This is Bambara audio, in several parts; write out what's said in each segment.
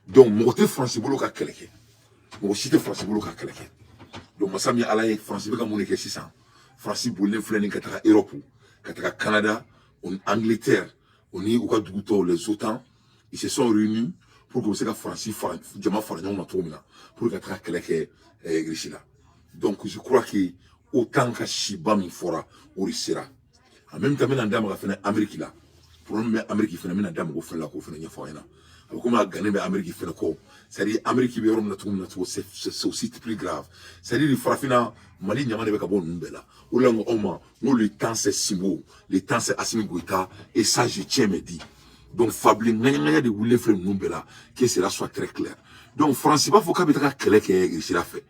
Donc mɔgɔ tɛ Faransi bolo ka kɛlɛ kɛ, mɔgɔ si tɛ Faransi bolo ka kɛlɛ kɛ. Donc masa min Ala ye, Faransi bɛ ka mun de kɛ sisan? Faransi bolilen filɛ nin ka taga Europe, ka taga Canada, o ni Angleterre, o ni u ka dugu tɔw, les OTAN, ils se sont réunis pour que u bɛ se ka Faransi fara, jama fara ɲɔgɔn kan cogo min na pour que ka taga kɛlɛ kɛ Russie la. Donc je crois que OTAN ka siba min fɔra, o de sera. En même temps, n bɛna n da maga fɛnɛ Amérique la. Problème bɛ Amérique fɛnɛ, n bɛna da maga o fɛnɛ la k'o fɛnɛ ɲɛfɔ aw ɲɛna. A bɛ komi a gannen bɛ Amérique fɛnɛ kɔ, c'est à dire Amérique bɛ yɔrɔ min na cogo min na cogo, c'est aussi plus grave. C'est à dire farafinna, Mali ɲama de bɛ ka bɔ ninnu bɛɛ la. O de la, n ko aw ma n ko le temps, c'est Simbo, le temps, c'est Assimi Goïta, et ça, je tiens mes dits. Donc fabilen ŋaɲa de wulilen filɛ ninnu bɛɛ la, que cela soit très clair. Donc Faransi b'a fɔ k'a bɛ taga kɛlɛ kɛ Russie la fɛ.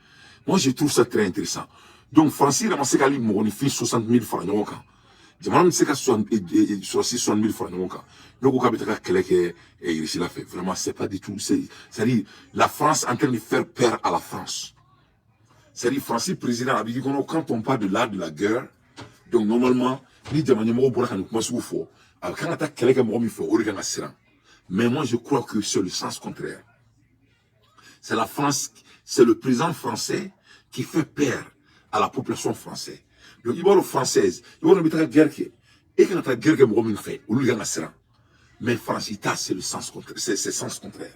Moi, je trouve ça très intéressant. Donc Faransi yɛrɛ ma se k'ale mɔgɔninfin 60 000 fara ɲɔgɔn kan. Jamana min tɛ se ka sɔrɔsi 60 000 fara ɲɔgɔn kan, n'o ko k'a bɛ taga kɛlɛ kɛ Russie la fɛ, vraiment, c'est pas du tout, c'est à dire la France en train de faire peur à la France. C'est à dire France président a b'i kɔnɔ. Quand on parle de l'art de la guerre, donc normalement, ni jamana ɲɛmɔgɔ bɔra ka nin kuma sugu fɔ, a kan ka taa kɛlɛ kɛ mɔgɔ min fɛ, o de kan ka siran. Mais moi, je crois que c'est le sens contraire. C'est la France, c'est le président français qui fait peur à la population française. Donc i b'a dɔn, française, i b'a dɔn, i bɛ taga guerre kɛ, e kan ka taa guerre kɛ mɔgɔ min fɛ, olu de kan ka siran. Mais Faransi ta, c'est le sens contraire, c'est sens contraire.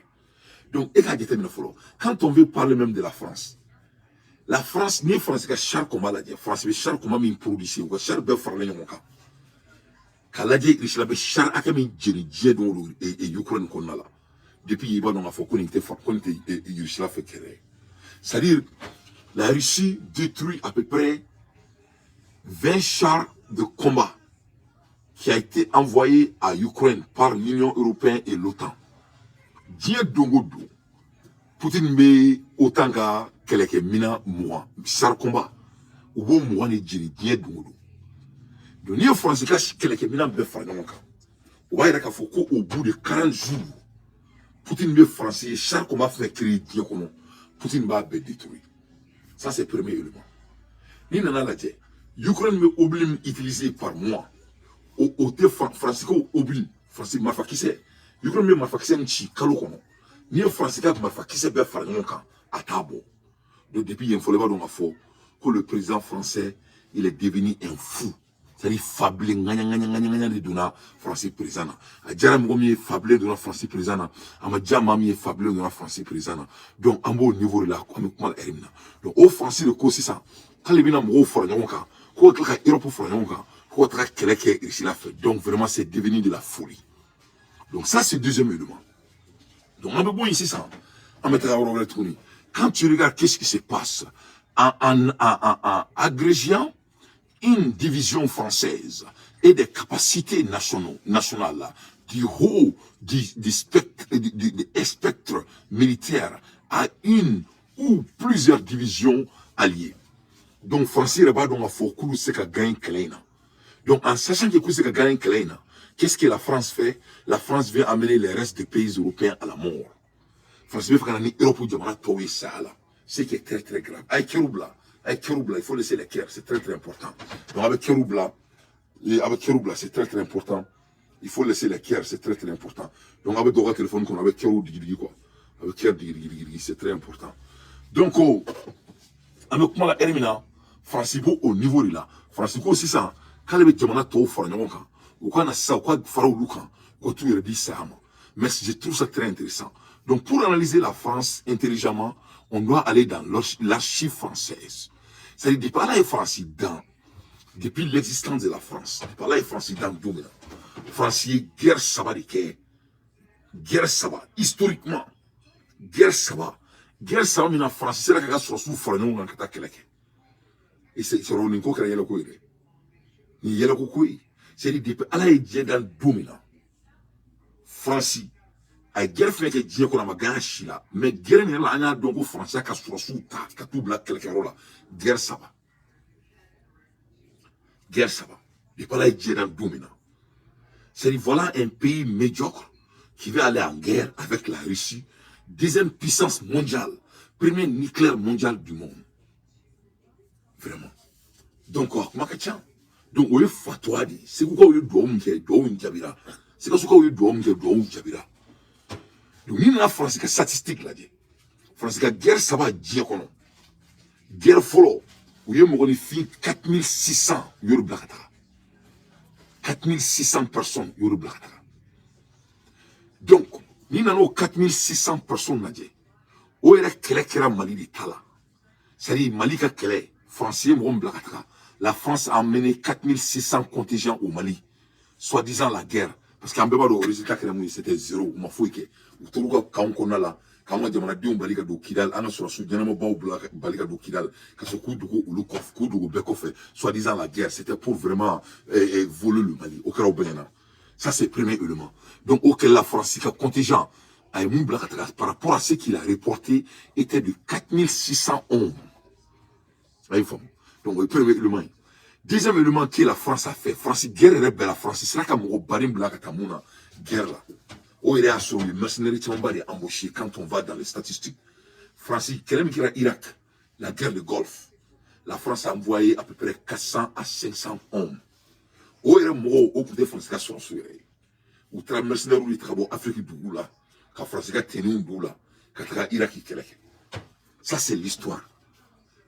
Donc e k'a jateminɛ fɔlɔ, quand on veut parler même de la France, la France, n'i ye Faransi ka char combat lajɛ, Faransi bɛ char combat min produire, u ka char bɛɛ faralen ɲɔgɔn kan k'a lajɛ, Russie la bɛ char hakɛ min jeni diɲɛ don o don Ukraine kɔnɔna la depuis, i b'a dɔn k'a fɔ ko nin tɛ Russie la fɛ kɛlɛ ye. C'est à dire la Russie détruit à peu près 20 chars de combat qui a été envoyé à Ukraine par l'Union européenne et l'OTAN. Diɲɛ don o don, Poutine bɛ OTAN ka kɛlɛkɛminɛn 20, char combat, u b'o 20 de jeni diɲɛ don o don. Donc n'i ye Faransi ka kɛlɛkɛminɛn bɛɛ fara ɲɔgɔn kan, o b'a yira k'a fɔ ko au bout de 40 jours, Poutine bɛ Faransi ye char combat fɛn créer diɲɛ kɔnɔ, Poutine b'a bɛɛ détruire. Ça, c'est premier élément. N'i nana lajɛ, Ukraine bɛ obus min utiliser par mois, o tɛ Faransi ko obus, Faransi marifakisɛ, Ukraine bɛ marifakisɛ min ci kalo kɔnɔ, n'i ye Faransi ka marifakisɛ bɛɛ fara ɲɔgɔn kan, a t'a bɔ. Donc depuis yen fɔlɔ, i b'a dɔn k'a fɔ ko le président français, il est devenu un fou. C'est à dire fabilen ŋaɲa ŋaɲa ŋaɲa ŋaɲa de donna Faransi président na. A diyara mɔgɔ min ye, fabilen donna Faransi président na. A ma diya maa min ye, fabilen donna Faransi président na. Donc an b'o niveau de la, an bɛ kuma la heure min na. Donc o Faransi de ko sisan k'ale bɛna mɔgɔw fara ɲɔgɔn kan, ko ka tila ka Europe fara ɲɔgɔn kan, ko ka taga kɛlɛ kɛ Russie la fɛ. Donc vraiment, c'est devenu de la folie. Donc ça, c'est deuxième élément. Donc an bɛ bɔ yen sisan, an bɛ taga yɔrɔ wɛrɛ tuguni. Quand tu regardes qu'est-ce qui se passe en agrégeant une division française et des capacités nationales du haut du spectre militaire à une ou plusieurs divisions alliées. Donc Français yɛrɛ b'a dɔn k'a fɔ k'olu se ka gagner kɛlɛ in na. Donc en sachant que k'u se ka gagner kɛlɛ in na, qu'est-ce que la France fait? La France vient amener les restes des pays européens à la mort. France bɛ fɛ ka na ni Europe jamana tɔw ye saya la, ce qui est très très grave. A ye cœur bila, a ye cœur bila, il faut laisser les cœurs, c'est très très important. Donc a bɛ cœur bila, a bɛ cœur bila, c'est très très important. Il faut laisser les cœurs, c'est très très important. Donc a bɛ dɔw ka téléphone kɔnɔ, a bɛ cœur digi digi quoi, a bɛ cœur digi digi digi, c'est très important. Donc oh, an bɛ kuma la heure min na, Faransi b'o o niveau de la. Faransi ko sisan k'ale bɛ jamana tɔw fara ɲɔgɔn kan, u ka na sisan, u ka fara olu kan, u ka t'u yɛrɛ di saya ma. Mais je trouve ça très intéressant. Donc pour analyser la France intelligemment, on doit aller dans l'archive française. C'est-à-dire depuis Ala ye Faransi dan, depuis l'existence de la France, depuis Ala ye Faransi dan don min na, Faransi ye guerre saba de kɛ. Guerre saba, historiquement, guerre saba, guerre saba min na Faransi sera k'a ka sɔrɔsiw fara ɲɔgɔn kan ka taa kɛlɛ kɛ. Et c'est sɔrɔ nin ko kɛra yɛlɛko ye dɛ, nin ye yɛlɛko ko ye. C'est à dire depuis Ala ye diɲɛ dan don min na, Faransi a ye guerre fɛn kɛ diɲɛ kɔnɔ, a ma gagner si la. Mais guerre nin yɛrɛ la, an y'a dɔn ko Faransi y'a ka sɔrɔsiw ta ka t'u bila kɛlɛkɛyɔrɔ la, guerre saba, guerre saba, depuis Ala ye diɲɛ dan don min na. C'est à dire voilà un pays médiocre qui veut aller en guerre avec la Russie, deuxième puissance mondiale, premier nucléaire mondial du monde. Vraiment. Donc a kuma ka ca. Donc o ye fatwa de ye. Segukaw ye duwawu min kɛ, duwawu in jaabira. Sikasokaw ye duwawu min kɛ, duwawu jaabira. Donc n'i nana Faransi ka statistique lajɛ, Faransi ka guerre saba diɲɛ kɔnɔ, guerre fɔlɔ, u ye mɔgɔninfin 4600, u y'olu bila ka taga. 4600 personnes, u y'olu bila ka taga. Donc n'i nana o 4600 personnes lajɛ, o yɛrɛ kɛlɛ kɛra Mali de ta la. C'est à dire Mali ka kɛlɛ, Faransi ye mɔgɔ min bila ka taga, la France a mené 4600 contingents au Mali, soi-disant la guerre, parce que an bɛɛ b'a dɔn o résultat kɛra mun ye. C'était zéro. U ma foyi kɛ. U tor'u ka camp kɔnɔna la k'an ka jamanadenw bali ka don Kidal, an ka sɔrɔdasiw ɲɛnamabaw bila bali ka don Kidal, ka sɔrɔ k'u dogo olu kɔfɛ, k'u dogo bɛɛ kɔfɛ, soi-disant la guerre. C'était pour vraiment voler le Mali. O kɛra o bɛɛ ɲɛna. Ça, c'est premier élément. Donc o kɛlɛ la, France ka contingent a ye mun bila ka taga par rapport à ce qu'il a reporté était de 4611. A y'i faamu? Donc o ye premier élément ye. Deuxième élément que la France a fait, France guerre yɛrɛ bɛɛ la, France sera ka mɔgɔ baden bila ka taa mun na guerre la, o yɛrɛ y'a sɔrɔ u ye mercenaires camanba de embauché. Quand on va dans les statistiques, France kɛlɛ min kɛra Irak, la guerre de Golfe, la France a envoyé à peu près 400 à 500 hommes. O yɛrɛ mɔgɔw, o tun tɛ France ka sɔrɔsiw yɛrɛ ye. U taara mercenaires de ta ka bɔ Afrique dugu la, ka France ka tenuew don u la, ka taga Irak kɛlɛ kɛ. Ça, c'est l'histoire.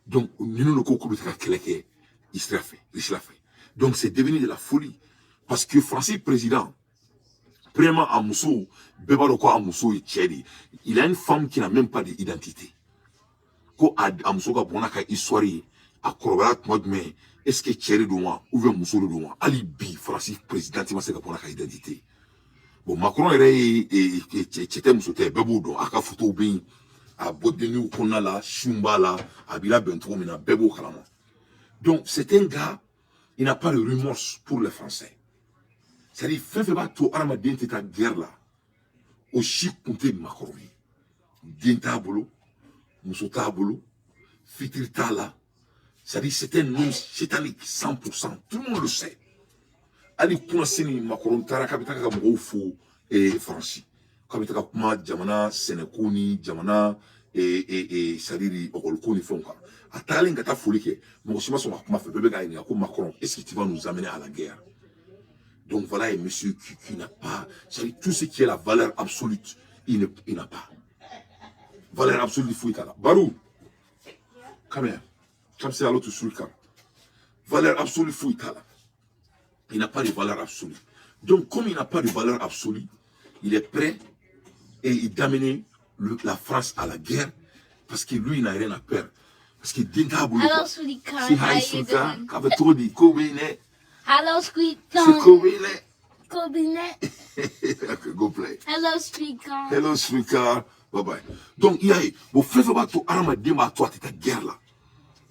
Donc ninnu de ko k'u bɛ taga kɛlɛ kɛ Israël fɛ, Russie fɛ. Donc c'est devenu de la folie, parce que France président, premièrement, a muso, bɛɛ b'a dɔn ko a muso ye cɛ de ye. Il a une femme qui n'a même pas d'identité, ko a muso ka bɔ n'a ka histoire ye, a kɔrɔbayara tuma jumɛn, est ce que cɛ de don wa, ou bien muso de don wa? Hali bi, Faransi président ma se ka bɔ n'a ka identité. Bon, Macron yɛrɛ ye cɛ tɛ, muso tɛ, bɛɛ b'o dɔn. A ka photo bɛ yen, a bɔ kɔnɔna la, sun b'a la, a b'i labɛn cogo min na, bɛɛ b'o kalama. Donc c'est un gars, il n'a pas de remords pour les Français. C'est à dire, fɛn fɛn b'a to hadamaden tɛ taa guerre la, o si kun tɛ Macron ye. Den t'a bolo, muso t'a bolo, fitiri t'a la. C'est à dire, c'est un homme satanique 100%, tout le monde le sait. Hali kunnasini, Macron taara k'a bɛ taa ka mɔgɔw fo Faransi, k'a bɛ taga kuma jamana sɛnɛko ni jamana, c'est à dire école ni fɛnw kan. A tagalen ka taa foli kɛ, mɔgɔ si ma sɔn ka kuma fɛ. Bɛɛ bɛ k'a ɲininka ko: Macron, est-ce que tu vas nous amener à la guerre? Donc voilà un monsieur qui n'a pas, c'est-à-dire tout ce qui est la valeur absolue, il n'a pas. Valeur absolue foyi t'a la. Barou, come here. Come say hello to Sulka. Valeur absolue foyi t'a la. Il n'a pas de valeur absolue. Donc comme il n'a pas de valeur absolue, il est prêt et d'amener la France à la guerre, parce que lui, il n'a rien à perdre. Parce que den t'a bolo. Hello, Sulika. Say hi, Sulka. K'a bɛ cogo di? Ko bɛ yen dɛ. Hello, Squeak. C'est ko bɛ yen dɛ. Kobinet. Okay, go play. Hello, Sulika. Hello, Sulika. Bye bye. Donc, il y a, bon, fɛn fɛn b'a to hadamaden b'a to a tɛ taa guerre la,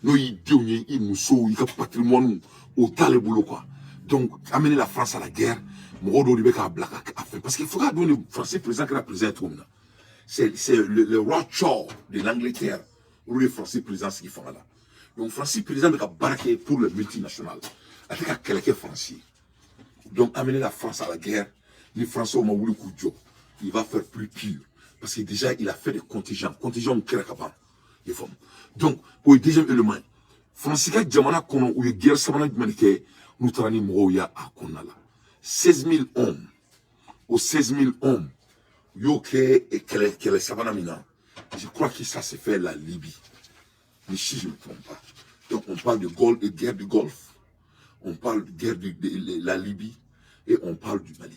n'o y'i denw ye, i musow, i ka patrimoine, o t'ale bolo quoi. Donc amener la France à la guerre, mɔgɔ dɔw de bɛ k'a bila ka a fɛn, parce que fo k'a dɔn de, Français président kɛra président ye cogo min na, c'est le roi Charles de l'Angleterre, olu ye Français président sigi fanga la. Donc Français président bɛ ka baara kɛ pour le multinational, a tɛ ka kɛlɛ kɛ Français ye. Donc amener la France à la guerre, ni Français ma wuli k'u jɔ, il va faire plus pire, parce que déjà il a fait des contingents, contingents kɛra ka ban, i faamu? Donc o ye deuxième élément ye. Faransi ka jamana kɔnɔ, u ye guerre sabanan jumɛn de kɛ n'u taara ni mɔgɔw ye a kɔnɔna la? 16 000 hommes. O 16 000 hommes, u y'o kɛ kɛlɛ sabanan min na, je crois que ça s'est fait la Libye, mais si je ne me trompe pas. Donc on parle de Golfe, de guerre du Golfe, on parle de guerre de la Libye et on parle du Mali.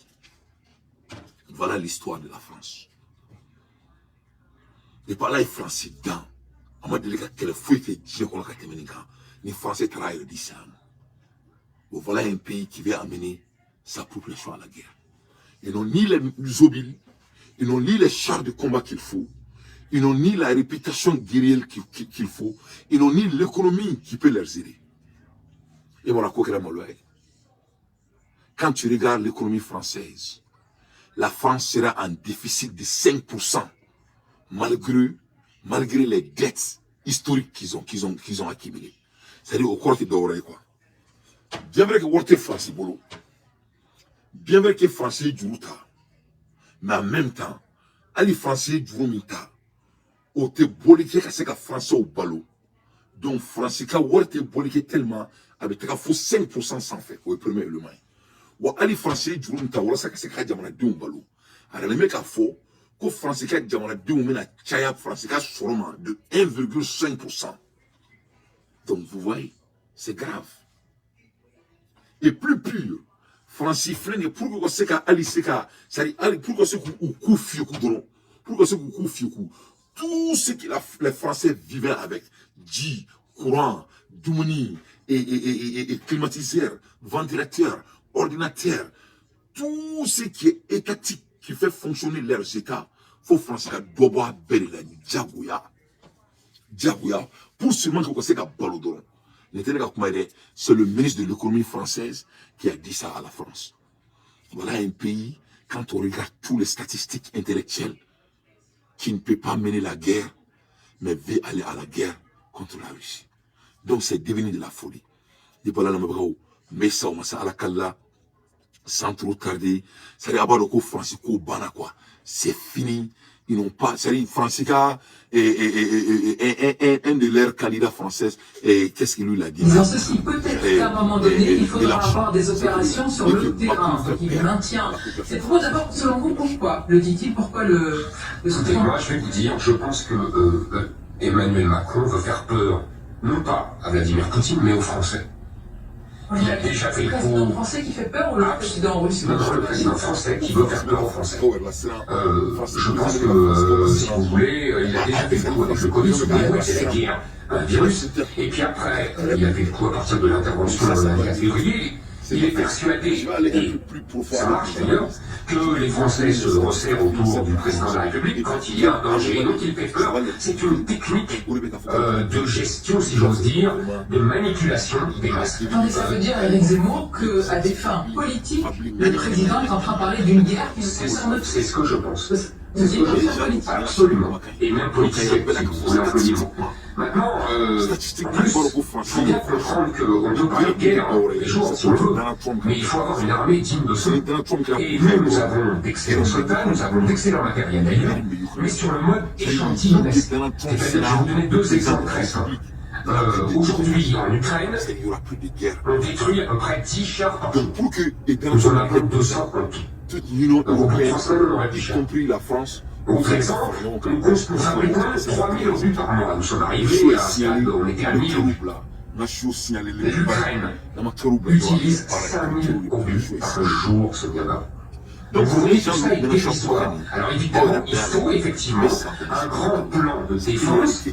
Voilà l'histoire de la France. Et par là, les Français dan a ma deli ka kɛlɛ foyi kɛ diɲɛ kɔnɔ ka tɛmɛ nin kan. Ni Français taara a yɛrɛ di saya ma. Bon, voilà un pays qui veut amener sa population à la guerre. Ils n'ont ni les obus, ils n'ont ni les chars de combat qu'il faut, ils n'ont ni la réputation guerrière qu'il faut, ils n'ont ni l'économie qui peut leur aider. Et voilà quoi. Quand tu regardes l'économie française, la France sera en déficit de 5% malgré les dettes historiques qu'ils ont accumulées. C'est-à-dire au kɔrɔ tɛ dɔwɛrɛ ye quoi. Bien vrai que wari tɛ France bolo, bien vrai que France ye juru ta, mais en même temps, hali France ye juru min ta, o tɛ bɔli kɛ ka se ka Français balo. Donc France ka wari tɛ bɔli kɛ tellement a bɛ taga fo 5% sanfɛ. O ye premier élément ye. Wa hali France ye juru min ta walasa ka se ka jamanadenw balo, a yɛrɛ bɛ k'a fɔ Ko Faransi ka jamanadenw bɛna caya Faransi ka sɔrɔ ma de 1,5%. Donc vous voyez, c'est grave. Et plus pire, Faransi filɛ nin ye, pour que ka se ka hali se ka, c'est à dire pour que se k'u k'u fiyɛku dɔrɔn, pour que se k'u k'u fiyɛku, tout ce que les Français vivaient avec, ji, courant, dumuni et climatiseur, ventilateur, ordinateur, tout ce qui est étatique, qui fait fonctionner leurs États, fo Faransi ka dɔ bɔ a bɛɛ de la diyagoya diyagoya, pour seulement que ka se ka balo dɔrɔn. Nin tɛ ne ka kuma ye dɛ, c'est le ministre de l'économie française qui a dit ça à la France. Voilà un pays, quand on regarde tous les statistiques intellectuelles, qui ne peut pas mener la guerre, mais veut aller à la guerre contre la Russie. Donc c'est devenu de la folie. Depuis là, mais ça, on m'a ala kala, sans trop tarder, c'est-à-dire, a b'a dɔn ko Faransi ko banna quoi. C'est fini. Ils n'ont pas, c'est-à-dire, Faransi ka, et un de leurs candidats français, et qu'est-ce qu'il lui a dit? Disant ceci, peut-être qu'à un moment donné, il faudra avoir des opérations sur le terrain. Donc il maintient cette propos. D'abord, selon vous, pourquoi le dit-il? Pourquoi le Écoutez, moi, je vais vous dire, je pense que Emmanuel Macron veut faire peur, non pas à Vladimir Poutine, mais aux Français. Il a déjà fait Le le président coup. Français qui fait peur ou le président russe? Non, non, le président français qui veut faire peur aux Français. Je pense que, si vous voulez, il a déjà fait le coup avec le Covid, souvenez-vous, c'est la guerre, un virus. Et puis après, il a fait le coup à partir de l'intervention le 24 février. Il est persuadé, et ça marche d'ailleurs, que les Français se resserrent autour du président de la République quand il y a un danger. Et donc il fait peur. C'est une technique de gestion, si j'ose dire, de manipulation des masses. Attendez, ça veut dire, Éric Zemmour, qu'à des fins politiques, le président est en train de parler d'une guerre qui nous concerne tous. C'est ce que je pense. C'est ce que je pense. Absolument. Et même politique, si vous voulez employer le mot. Maintenant, en plus, il faut bien comprendre qu'on peut parler de guerre les jours si on veut, mais il faut avoir une armée digne de ce nom. Et nous, nous avons d'excellents soldats, nous avons d'excellents matériels d'ailleurs, mais sur le mode échantillonnesque. C'est-à-dire, je vais vous donner deux exemples très simples. Aujourd'hui, en Ukraine, Il n'y aura plus de guerre. On détruit à peu près 10 chars par jour. Donc pour que Nous en avons 200 en tout. Toute l'Union Donc, au bout de européenne, 3 semaines, on aurait y plus cher. Compris la France, Autre exemple, nous fabriquons 3000 obus par mois. Nous sommes arrivés à un stade où on était à 1000 obus. L'Ukraine utilise 5000 obus par jour, Sonia. Donc vous voyez, tout ça est dérisoire. Alors évidemment, il faut effectivement un grand plan de défense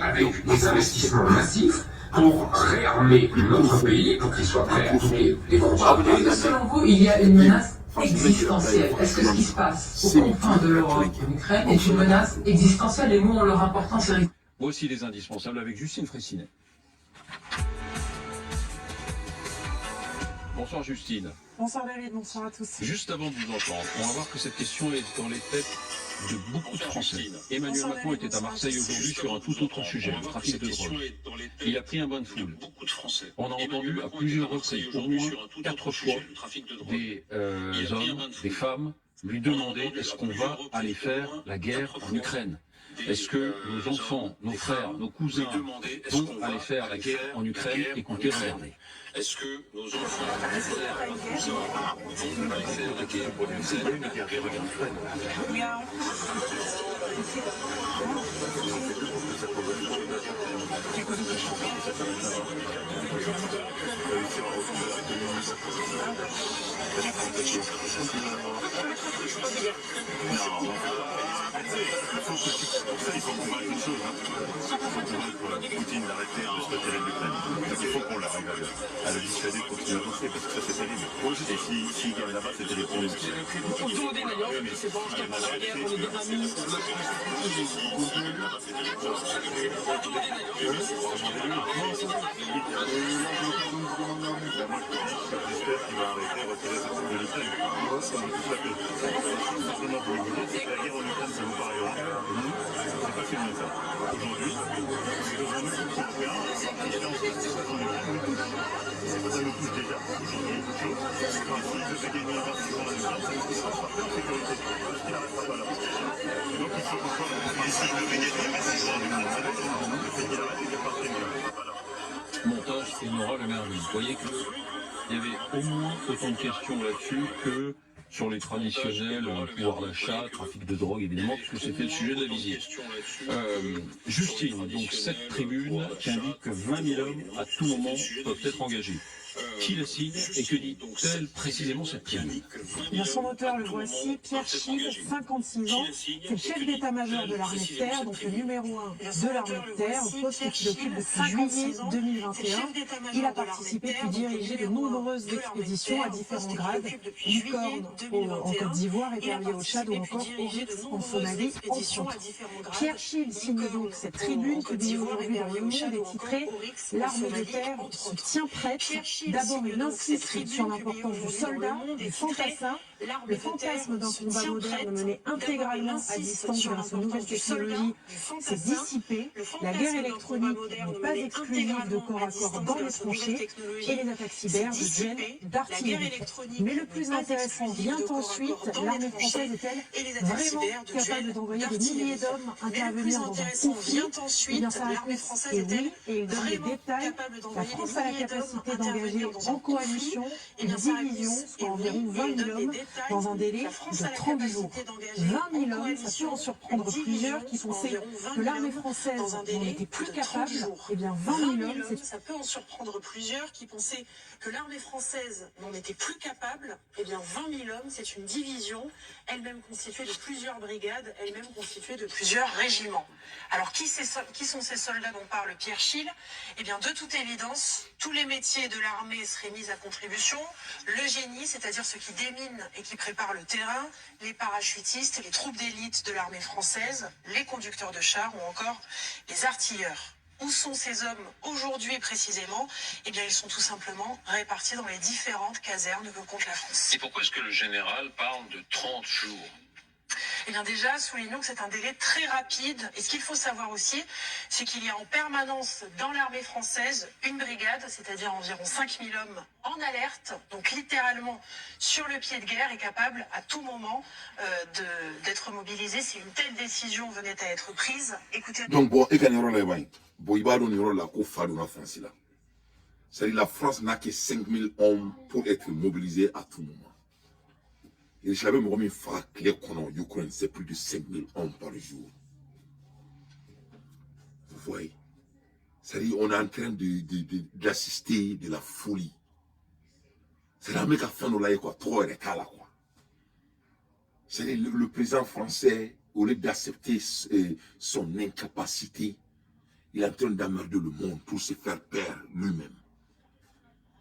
avec des investissements massifs pour réarmer notre pays, pour qu'il soit prêt à toutes les éventualités. Est-ce que selon vous, il y a une menace existentielle? Est-ce que ce qui se passe aux confins de l'Europe, en Ukraine, est une menace existentielle? Les mots ont leur importance, Éric. Voici les indispensables avec Justine Fraissinet. Bonsoir Justine. Bonsoir David, bonsoir à tous. Juste avant de vous entendre, on va voir que cette question est dans les têtes de beaucoup de Français. Emmanuel Bonsoir Macron David, était à bonsoir à Marseille tous. Aujourd'hui sur un tout autre sujet, le trafic de drogue. Il a pris un bain de foule. On a entendu à plusieurs reprises, au moins quatre fois, des hommes, des femmes lui demander: est-ce qu'on va aller faire la guerre en Ukraine? Est-ce que nos enfants, nos frères, nos cousins vont aller faire la guerre en Ukraine? Écoutez, regardez. Est-ce que nos enfants, nos frères, nos cousins vont aller faire la guerre en Ukraine? Pour ça, il faut convaincre une chose. Hein. Il faut convaincre Poutine d'arrêter de se retirer de l'Ukraine. Donc il faut qu'on l'arrive à le dissuader de continuer à avancer, parce que ça c'est terrible. Et s'il si, gagne là-bas, c'est terrible pour nous. Oui, mais la réalité, c'est que Ben, moi, je te dis que j'espère qu'il va arrêter de retirer ses troupes de l'Ukraine. Ça nous toute la paix. Simplement pour vous dire, c'est que la guerre en Ukraine, ça vous paraît loin. Nous, c'est pas si loin que ça. Aujourd'hui, devant nous, tous Européens, la question de ce qui se passe en Ukraine nous touche. Ça nous touche déjà. Aujourd'hui, beaucoup de choses. Et s'il devait gagner massivement en Ukraine, ça nous touchera par en sécurité. Parce qu'il n'arrêtera pas là. Et donc il faut qu'on soit. Et s'il devait gagner massivement en Ukraine, ça nous touche. Le fait qu'il arrête, il est mieux. Montage et Nora Le Merlu. Vous voyez qu'il y avait au moins autant de questions là-dessus que Sur les traditionnels, pouvoir d'achat, trafic de drogue, évidemment, puisque c'était le sujet de la visite. Justine, donc cette tribune qui indique que 20 000 hommes à tout moment peuvent être engagés. Qui la signe et que dit-elle précisément cette tribune? Bien, son auteur, le voici, Pierre Schill, 56 ans. C'est le chef d'état-major de l'armée de terre, donc le numéro 1 de l'armée de terre, poste qu'il occupe depuis juillet 2021. Il a participé puis dirigé de nombreuses expéditions à différents grades, Licorne en Côte d'Ivoire, Épervier au Tchad ou encore Oryx en Somalie, entre autres. Pierre Schill signe donc cette tribune publiée aujourd'hui dans Le Monde et titrée « L'armée de terre se tient prête ». D'abord, il insiste sur l'importance du soldat, du fantassin, le fantasme d'un combat moderne mené intégralement à distance grâce aux nouvelles technologies s'est dissipé. La guerre électronique n'est pas exclusive de corps à corps dans les tranchées et les attaques cyber de duels d'artillerie. Mais le plus intéressant vient ensuite. L'armée française est-elle vraiment capable d'envoyer des milliers d'hommes intervenir dans un conflit? Eh bien, sa réponse est oui, et il donne les détails. La France a la capacité d'engager en coalition une division, soit environ 20 000 hommes, dans un délai de 30 jours. 20 000 hommes, ça peut en surprendre plusieurs qui pensaient que l'armée française n'en était plus capable. Eh bien, 20 000 hommes, ça peut en surprendre plusieurs qui pensaient que l'armée française n'en était plus capable. Eh bien, 20 000 hommes, c'est une division, elle-même constituée de plusieurs brigades, elle-même constituée de plusieurs régiments. Alors, qui sont ces soldats dont parle Pierre Schill? Eh bien, de toute évidence, tous les métiers de l'armée seraient mis à contribution. Le génie, c'est-à-dire ceux qui déminent et qui préparent le terrain, les parachutistes, les troupes d'élite de l'armée française, les conducteurs de chars ou encore les artilleurs. Où sont ces hommes aujourd'hui précisément? Eh bien, ils sont tout simplement répartis dans les différentes casernes que compte la France. Et pourquoi est-ce que le général parle de 30 jours? Eh bien déjà, soulignons que c'est un délai très rapide. Et ce qu'il faut savoir aussi, c'est qu'il y a en permanence dans l'armée française une brigade, c'est-à-dire environ 5000 hommes en alerte, donc littéralement sur le pied de guerre et capable à tout moment d'être mobilisé si une telle décision venait à être prise. Écoutez. Donc bon, et bon, il va donner la France là. C'est-à-dire la France n'a que 5000 hommes pour être mobilisés à tout moment. Et je l'avais remis clair qu'on Ukraine, c'est plus de 5000 hommes par jour. Vous voyez? C'est-à-dire, on est en train d'assister de la folie. C'est l'armée qui a fait nos là, quoi. Trop là, quoi. C'est-à-dire, le président français, au lieu d'accepter son incapacité, il est en train d'emmerder le monde pour se faire peur lui-même.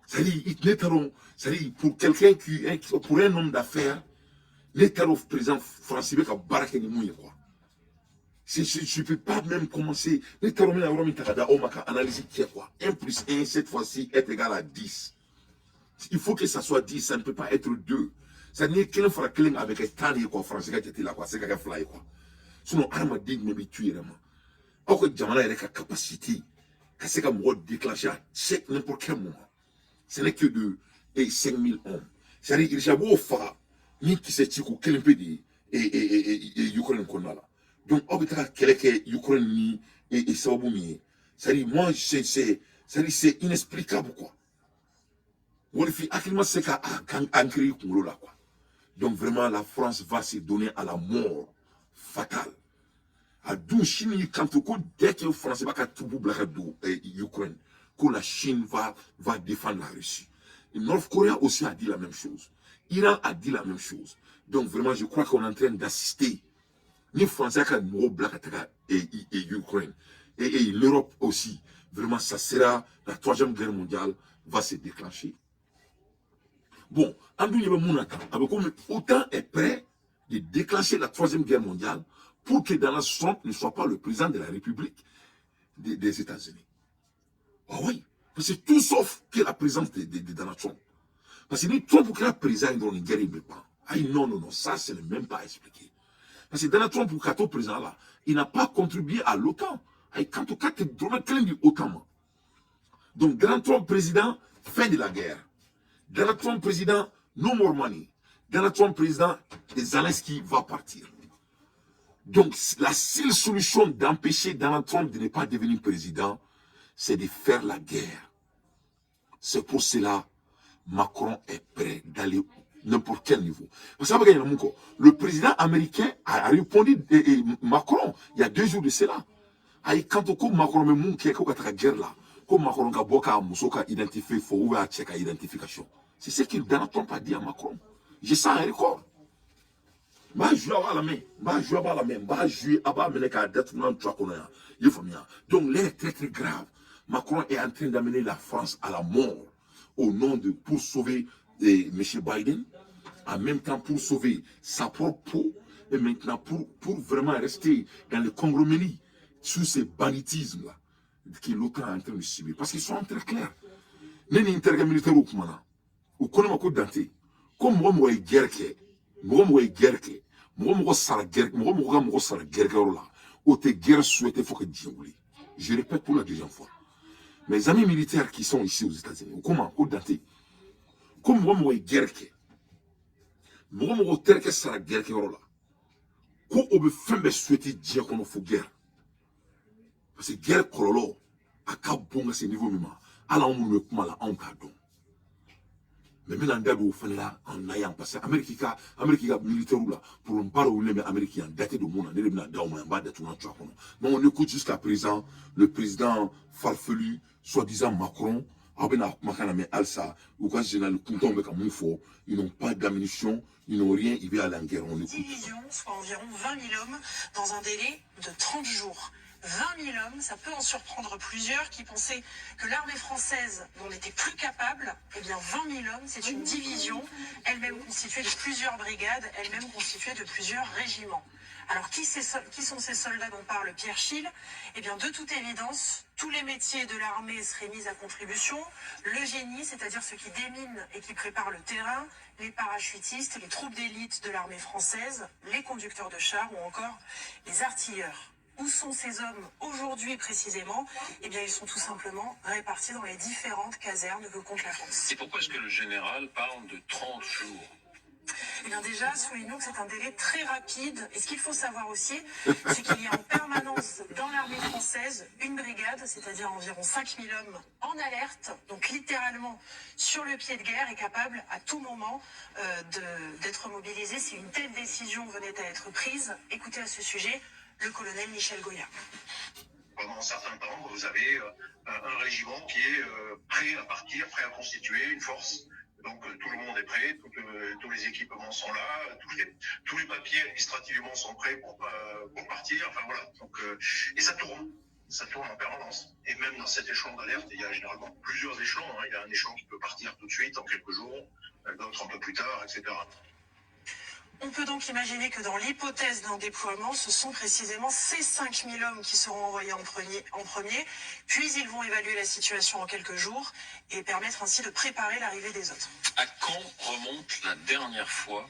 C'est-à-dire, pour quelqu'un qui, pour un homme d'affaires, l'État au président français ka baara kɛ ni mun ye quoi. Je ne peux pas même commencer. L'État romain a remis analyse qui est quoi. 1 plus 1, cette fois-ci, est égal à 10. Il faut que ça soit 10, ça ne peut pas être 2. Ça n'est qu'un fera kelen avec un tan quoi, français qui était là quoi, c'est qu'un fly quoi. Sinon, hadamaden jumɛn bɛ tu yɛrɛ ma. Aw ka jamana yɛrɛ ka capacité ka se ka mɔgɔ déclencher à chaque n'importe quel moment. Ce n'est que de 5000 hommes. C'est-à-dire, il b'o faga ni kisɛ ci ko kelen pe de ye Ukraine kɔnɔna la. Donc aw bɛ taga kɛlɛ kɛ Ukraine ni sababu min ye. C'est-à-dire, moi, c'est inexplicable quoi. Mɔgɔnifin hakili ma se ka ancrer i kunkolo la quoi. Donc vraiment, la France va se donner à la mort fatale. A dun Chine y'i kanto ko dès que France b'a ka troupe bila ka don Ukraine, que la Chine va défendre la Russie. Et North Korea aussi a dit la même chose. Iran a dit la même chose. Donc vraiment, je crois qu'on est en train d'assister. Ni Français ka mɔgɔw bila ka taga Ukraine et l'Europe aussi. Vraiment, ça sera la troisième guerre mondiale va se déclencher. Bon, an dun ɲɛ bɛ mun na tan, a bɛ komi OTAN est prêt de déclencher la troisième guerre mondiale pour que Donald Trump ne soit pas le président de la République des États-Unis. Ah oui, parce que tout sauf que la présence de Donald Trump. Parce que ni Trump kɛra président dɔrɔn, nin guerre in bɛ ban. Ayi, non, non, non, ça, ce n'est même pas expliqué. Parce que Donald Trump ka to président là, il n'a pas contribué à l'OTAN. Ayi, kanto k'a tɛ dɔrɔmɛ kelen di OTAN ma. Donc Donald Trump président, fin de la guerre. Donald Trump président, no more money. Donald Trump président, Zelensky va partir. Donc la seule solution d'empêcher Donald Trump de ne pas devenir président, c'est de faire la guerre. C'est pour cela Macron est prêt d'aller N'importe quel niveau. Parce que le président américain a répondu et Macron, il y a 2 jours de cela. Ayi, kanto ko Macron bɛ mun kɛ ko ka taga guerre la, ko Macron ka bɔ k'a muso ka identifier fɔ ou a cɛ ka identification. C'est ce que Donald Trump a dit à Macron. J'ai ça en record. N b'a joué a b'a la mɛn, n b'a joué a b'a la mɛn, n b'a joué a b'a minɛ k'a datugu n'an tu a kɔnɔ yan. I ye faamuya? Donc l'heure est très très grave. Macron est en train d'amener la France à la mort au nom de pour sauver M. Biden, en même temps pour sauver sa propre peau et maintenant pour vraiment rester dans le conglomérat sous ces banditismes-là que l'OTAN est en train de subir. Parce qu'ils sont très clairs. Ne ni n terikɛ militaire kumana, u ko ne ma ko Dante, ko mɔgɔ mɔgɔ ye guerre kɛ, mɔgɔ mɔgɔ ye guerre kɛ, mɔgɔ mɔgɔ sara guerre, mɔgɔ mɔgɔ ka mɔgɔ sara guerre kɛyɔrɔ la, o tɛ guerre souhaité fo ka diɲɛ wuli. Je répète pour la deuxième fois. Mes amis militaires qui sont ici aux États-Unis, u ko ma ko Dante, ko mɔgɔ mɔgɔ ye guerre kɛ, mɔgɔ mɔgɔ terikɛ sara guerre kɛyɔrɔ la, ko o bɛ fɛn bɛɛ souhaité diɲɛ kɔnɔ fo guerre. Parce que guerre kɔlɔlɔ a ka bon ka se niveau min ma, hali anw minnu bɛ kuma la, anw t'a dɔn. Mais n bɛna n da don o fana la en ayant, parce que Amérique ka militaire la, problème ba dɔ wulilen bɛ Amérique yan, da tɛ don mun na, ne de bɛna d'aw ma yan, n b'a datugu na tu a kɔnɔ. Donc on écoute jusqu'à présent le président farfelu, soi-disant Macron. Aw bɛna kumakan lamɛn halisa, u ka général kuntanw bɛ ka mun fɔ. Ils n'ont pas d'ammunition, ils n'ont rien, ils veulent aller en guerre. On écoute. Division, soit environ 20 000 hommes, dans un délai de 30 jours. 20 000 hommes, ça peut en surprendre plusieurs qui pensaient que l'armée française n'en était plus capable. Eh bien, 20 000 hommes, c'est une division, elle-même constituée de plusieurs brigades, elle-même constituée de plusieurs régiments. Alors, qui sont ces soldats dont parle Pierre Schill? Eh bien, de toute évidence, tous les métiers de l'armée seraient mis à contribution. Le génie, c'est-à-dire ceux qui déminent et qui préparent le terrain, les parachutistes, les troupes d'élite de l'armée française, les conducteurs de chars ou encore les artilleurs. Où sont ces hommes aujourd'hui précisément? Eh bien, ils sont tout simplement répartis dans les différentes casernes que compte la France. Et pourquoi est-ce que le général parle de 30 jours? Eh bien déjà, soulignons que c'est un délai très rapide. Et ce qu'il faut savoir aussi, c'est qu'il y a en permanence dans l'armée française une brigade, c'est-à-dire environ 5000 hommes en alerte, donc littéralement sur le pied de guerre et capable à tout moment d'être mobilisés si une telle décision venait à être prise. Écoutez à ce sujet le colonel Michel Goya. Pendant un certain temps, vous avez un régiment qui est prêt à partir, prêt à constituer une force. Donc tout le monde est prêt, tous les équipements sont là, tous les papiers administrativement sont prêts pour partir. Enfin voilà. Donc, et ça tourne en permanence. Et même dans cet échelon d'alerte, il y a généralement plusieurs échelons, hein. Il y a un échelon qui peut partir tout de suite, en quelques jours, d'autres un peu plus tard, etc. On peut donc imaginer que dans l'hypothèse d'un déploiement, ce sont précisément ces 5000 hommes qui seront envoyés en premier, puis ils vont évaluer la situation en quelques jours et permettre ainsi de préparer l'arrivée des autres. À quand remonte la dernière fois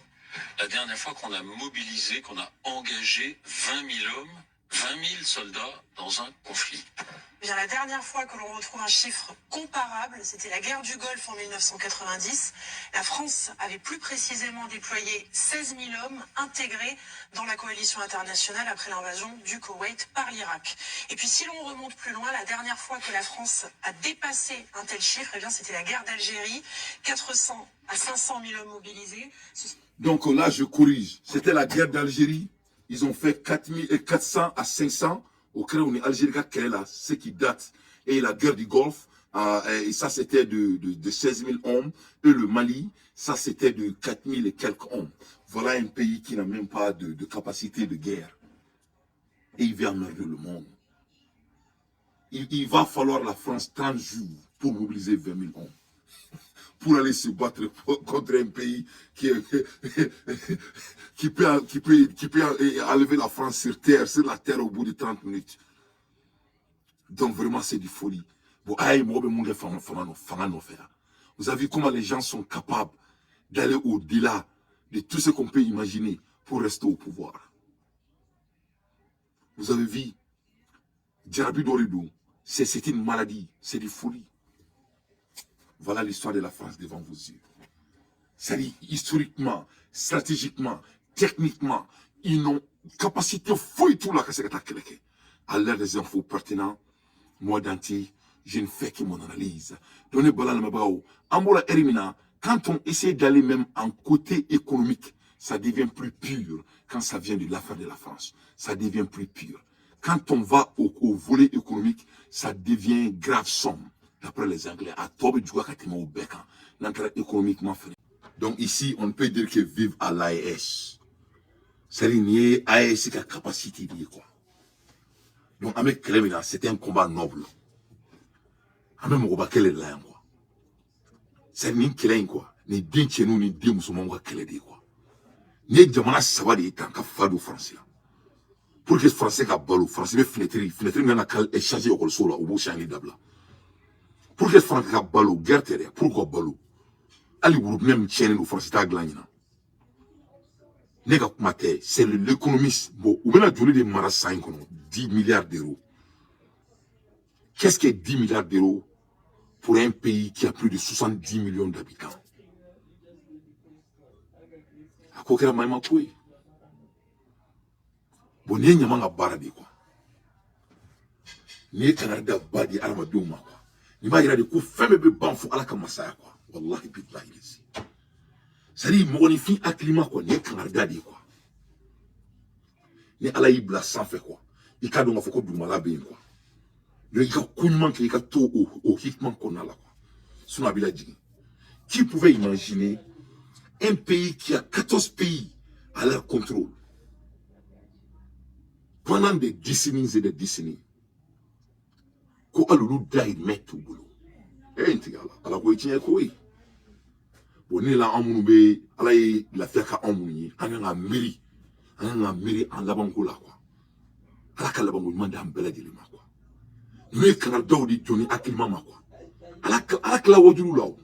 qu'on a mobilisé, qu'on a engagé 20 000 hommes, 20 000 soldats dans un conflit? Eh bien, la dernière fois que l'on retrouve un chiffre comparable, c'était la guerre du Golfe en 1990. La France avait plus précisément déployé 16 000 hommes intégrés dans la coalition internationale après l'invasion du Koweït par l'Irak. Et puis, si l'on remonte plus loin, la dernière fois que la France a dépassé un tel chiffre, eh bien, c'était la guerre d'Algérie. 400 à 500 000 hommes mobilisés. Donc là, je corrige. C'était la guerre d'Algérie. Ils ont fait 400 à 500 au Créon Algérie là, ce qui date. Et la guerre du Golfe, et ça c'était de 16 000 hommes. Et le Mali, ça c'était de 4 000 et quelques hommes. Voilà un pays qui n'a même pas de capacité de guerre. Et il vient emmerder le monde. Il va falloir la France 30 jours pour mobiliser 20 000 hommes pour aller se battre contre un pays qui peut enlever la France sur terre, sur la terre au bout de 30 minutes. Donc vraiment, c'est du folie. Bon, aïe, vous avez vu comment les gens sont capables d'aller au-delà de tout ce qu'on peut imaginer pour rester au pouvoir. Vous avez vu, jarabi dɔ de don, c'est une maladie, c'est du folie. Voilà l'histoire de la France devant vos yeux. C'est-à-dire, historiquement, stratégiquement, techniquement, ils n'ont capacité foyi t'u la ka se ka taa kɛlɛ kɛ. À l'heure des infos pertinents, moi Dante, je ne fais que mon analyse. Donc ne bala lamɛnbagaw, an bɔra eri min na. Quand on essaie d'aller même en côté économique, ça devient plus pur. Quand ça vient de l'affaire de la France, ça devient plus pur. Quand on va au volet économique, ça devient grave somme. D'après les Anglais, a tɔ bɛ juguya ka tɛmɛ o bɛɛ kan n'an taara économiquement fɛnɛ. Donc ici, on peut dire que vive à l'AES. C'est-à-dire nin ye AES ka capacité de ye quoi. Donc an bɛ kɛlɛ min na, c'est un combat noble. An bɛ mɔgɔba kɛlɛ de la yan quoi. C'est nin kɛlɛ in quoi, nin den cɛninw ni den musomanw ka kɛlɛ de ye quoi. Nin ye jamana saba de ye tan ka fa don Faransi la. Pour que Français ka balo, Faransi bɛ fenêtre min kan ka changer ekɔliso la, u b'o changer dabila. Pour que Faransi ka balo, guerre tɛ dɛ, pour ka balo. Hali robinet min tiɲɛnen don, Faransi t'a dilan ɲinan. Ne ka kuma tɛ, c'est l'économiste. Bon, u bɛna joli de mara san in kɔnɔ? 10 milliards d'euros. Qu'est-ce que 10 milliards d'euros pour un pays qui a plus de 70 millions d'habitants? A ko kɛra maɲumako ye. Bon, nin ye ɲama ka baara de ye quoi. Nin ye kangari da ba di adamadenw ma quoi. Nin b'a yira de ko fɛn bɛɛ bɛ ban fo Ala ka masaya quoi. Wallahi billahi lezi. C'est-à-dire mɔgɔninfin hakilima quoi, nin ye kangari da de ye quoi. Ni Ala y'i bila sanfɛ quoi, i k'a dɔn k'a fɔ ko dugumala bɛ yen quoi. Donc i ka ko ɲuman kɛ, i ka to o hikima kɔnɔna la quoi. Sinon a b'i lajigin. Qui pouvait imaginer un pays qui a 14 pays à leur contrôle pendant des décennies et des décennies, ko hali olu dahirimɛ t'u bolo? E n tigɛ ala, Ala ko ye tiɲɛ ko ye. Bon, ne la, an minnu bɛ Ala ye lafiya ka anw minnu ye, an kan ka miiri, an kan ka miiri an labanko la quoi. Ala ka labanko ɲuman d'an bɛɛ lajɛlen ma quoi. Ninnu ye kangaridaw de jɔ ni hakilima ma quoi. Ala, Ala tila wajulu la o,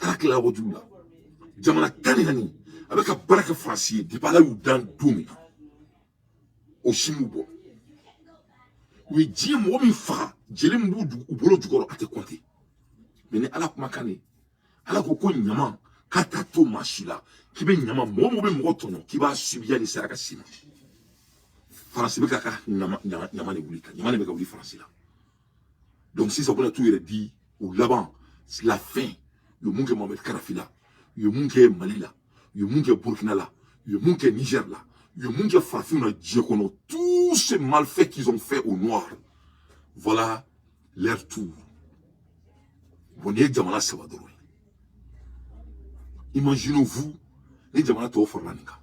Ala tila wajulu la. Jamana 14 a bɛ ka baara kɛ Faransi ye depuis Ala y'u dan don min na, o si m'u bɔ. U ye diɲɛ mɔgɔ min faga, jeli min b'u u bolo jukɔrɔ, a tɛ compter. Mais ni Ala kumakan de, Ala ko ko ɲama k'a t'a to maa si la, k'i bɛ ɲama, mɔgɔ mɔgɔ bɛ mɔgɔ tɔɲɔ, k'i b'a subi yanni saya ka s'i ma. Faransi bɛ ka ɲama ɲama de wuli ka ɲama de bɛ ka wuli Faransi la. Donc sisan u bɛna t'u yɛrɛ di u laban, la fin. U ye mun kɛ Mohamed Kadafi la, u ye mun kɛ Mali la, u ye mun kɛ Burkina la, u ye mun kɛ Niger la, u ye mun kɛ farafinw na diɲɛ kɔnɔ, tous ces malfaits qu'ils ont fait aux Noirs, voilà leur tour. Bon, nin ye jamana saba dɔrɔn ye. Imaginez-vous ni jamana tɔw farala nin kan.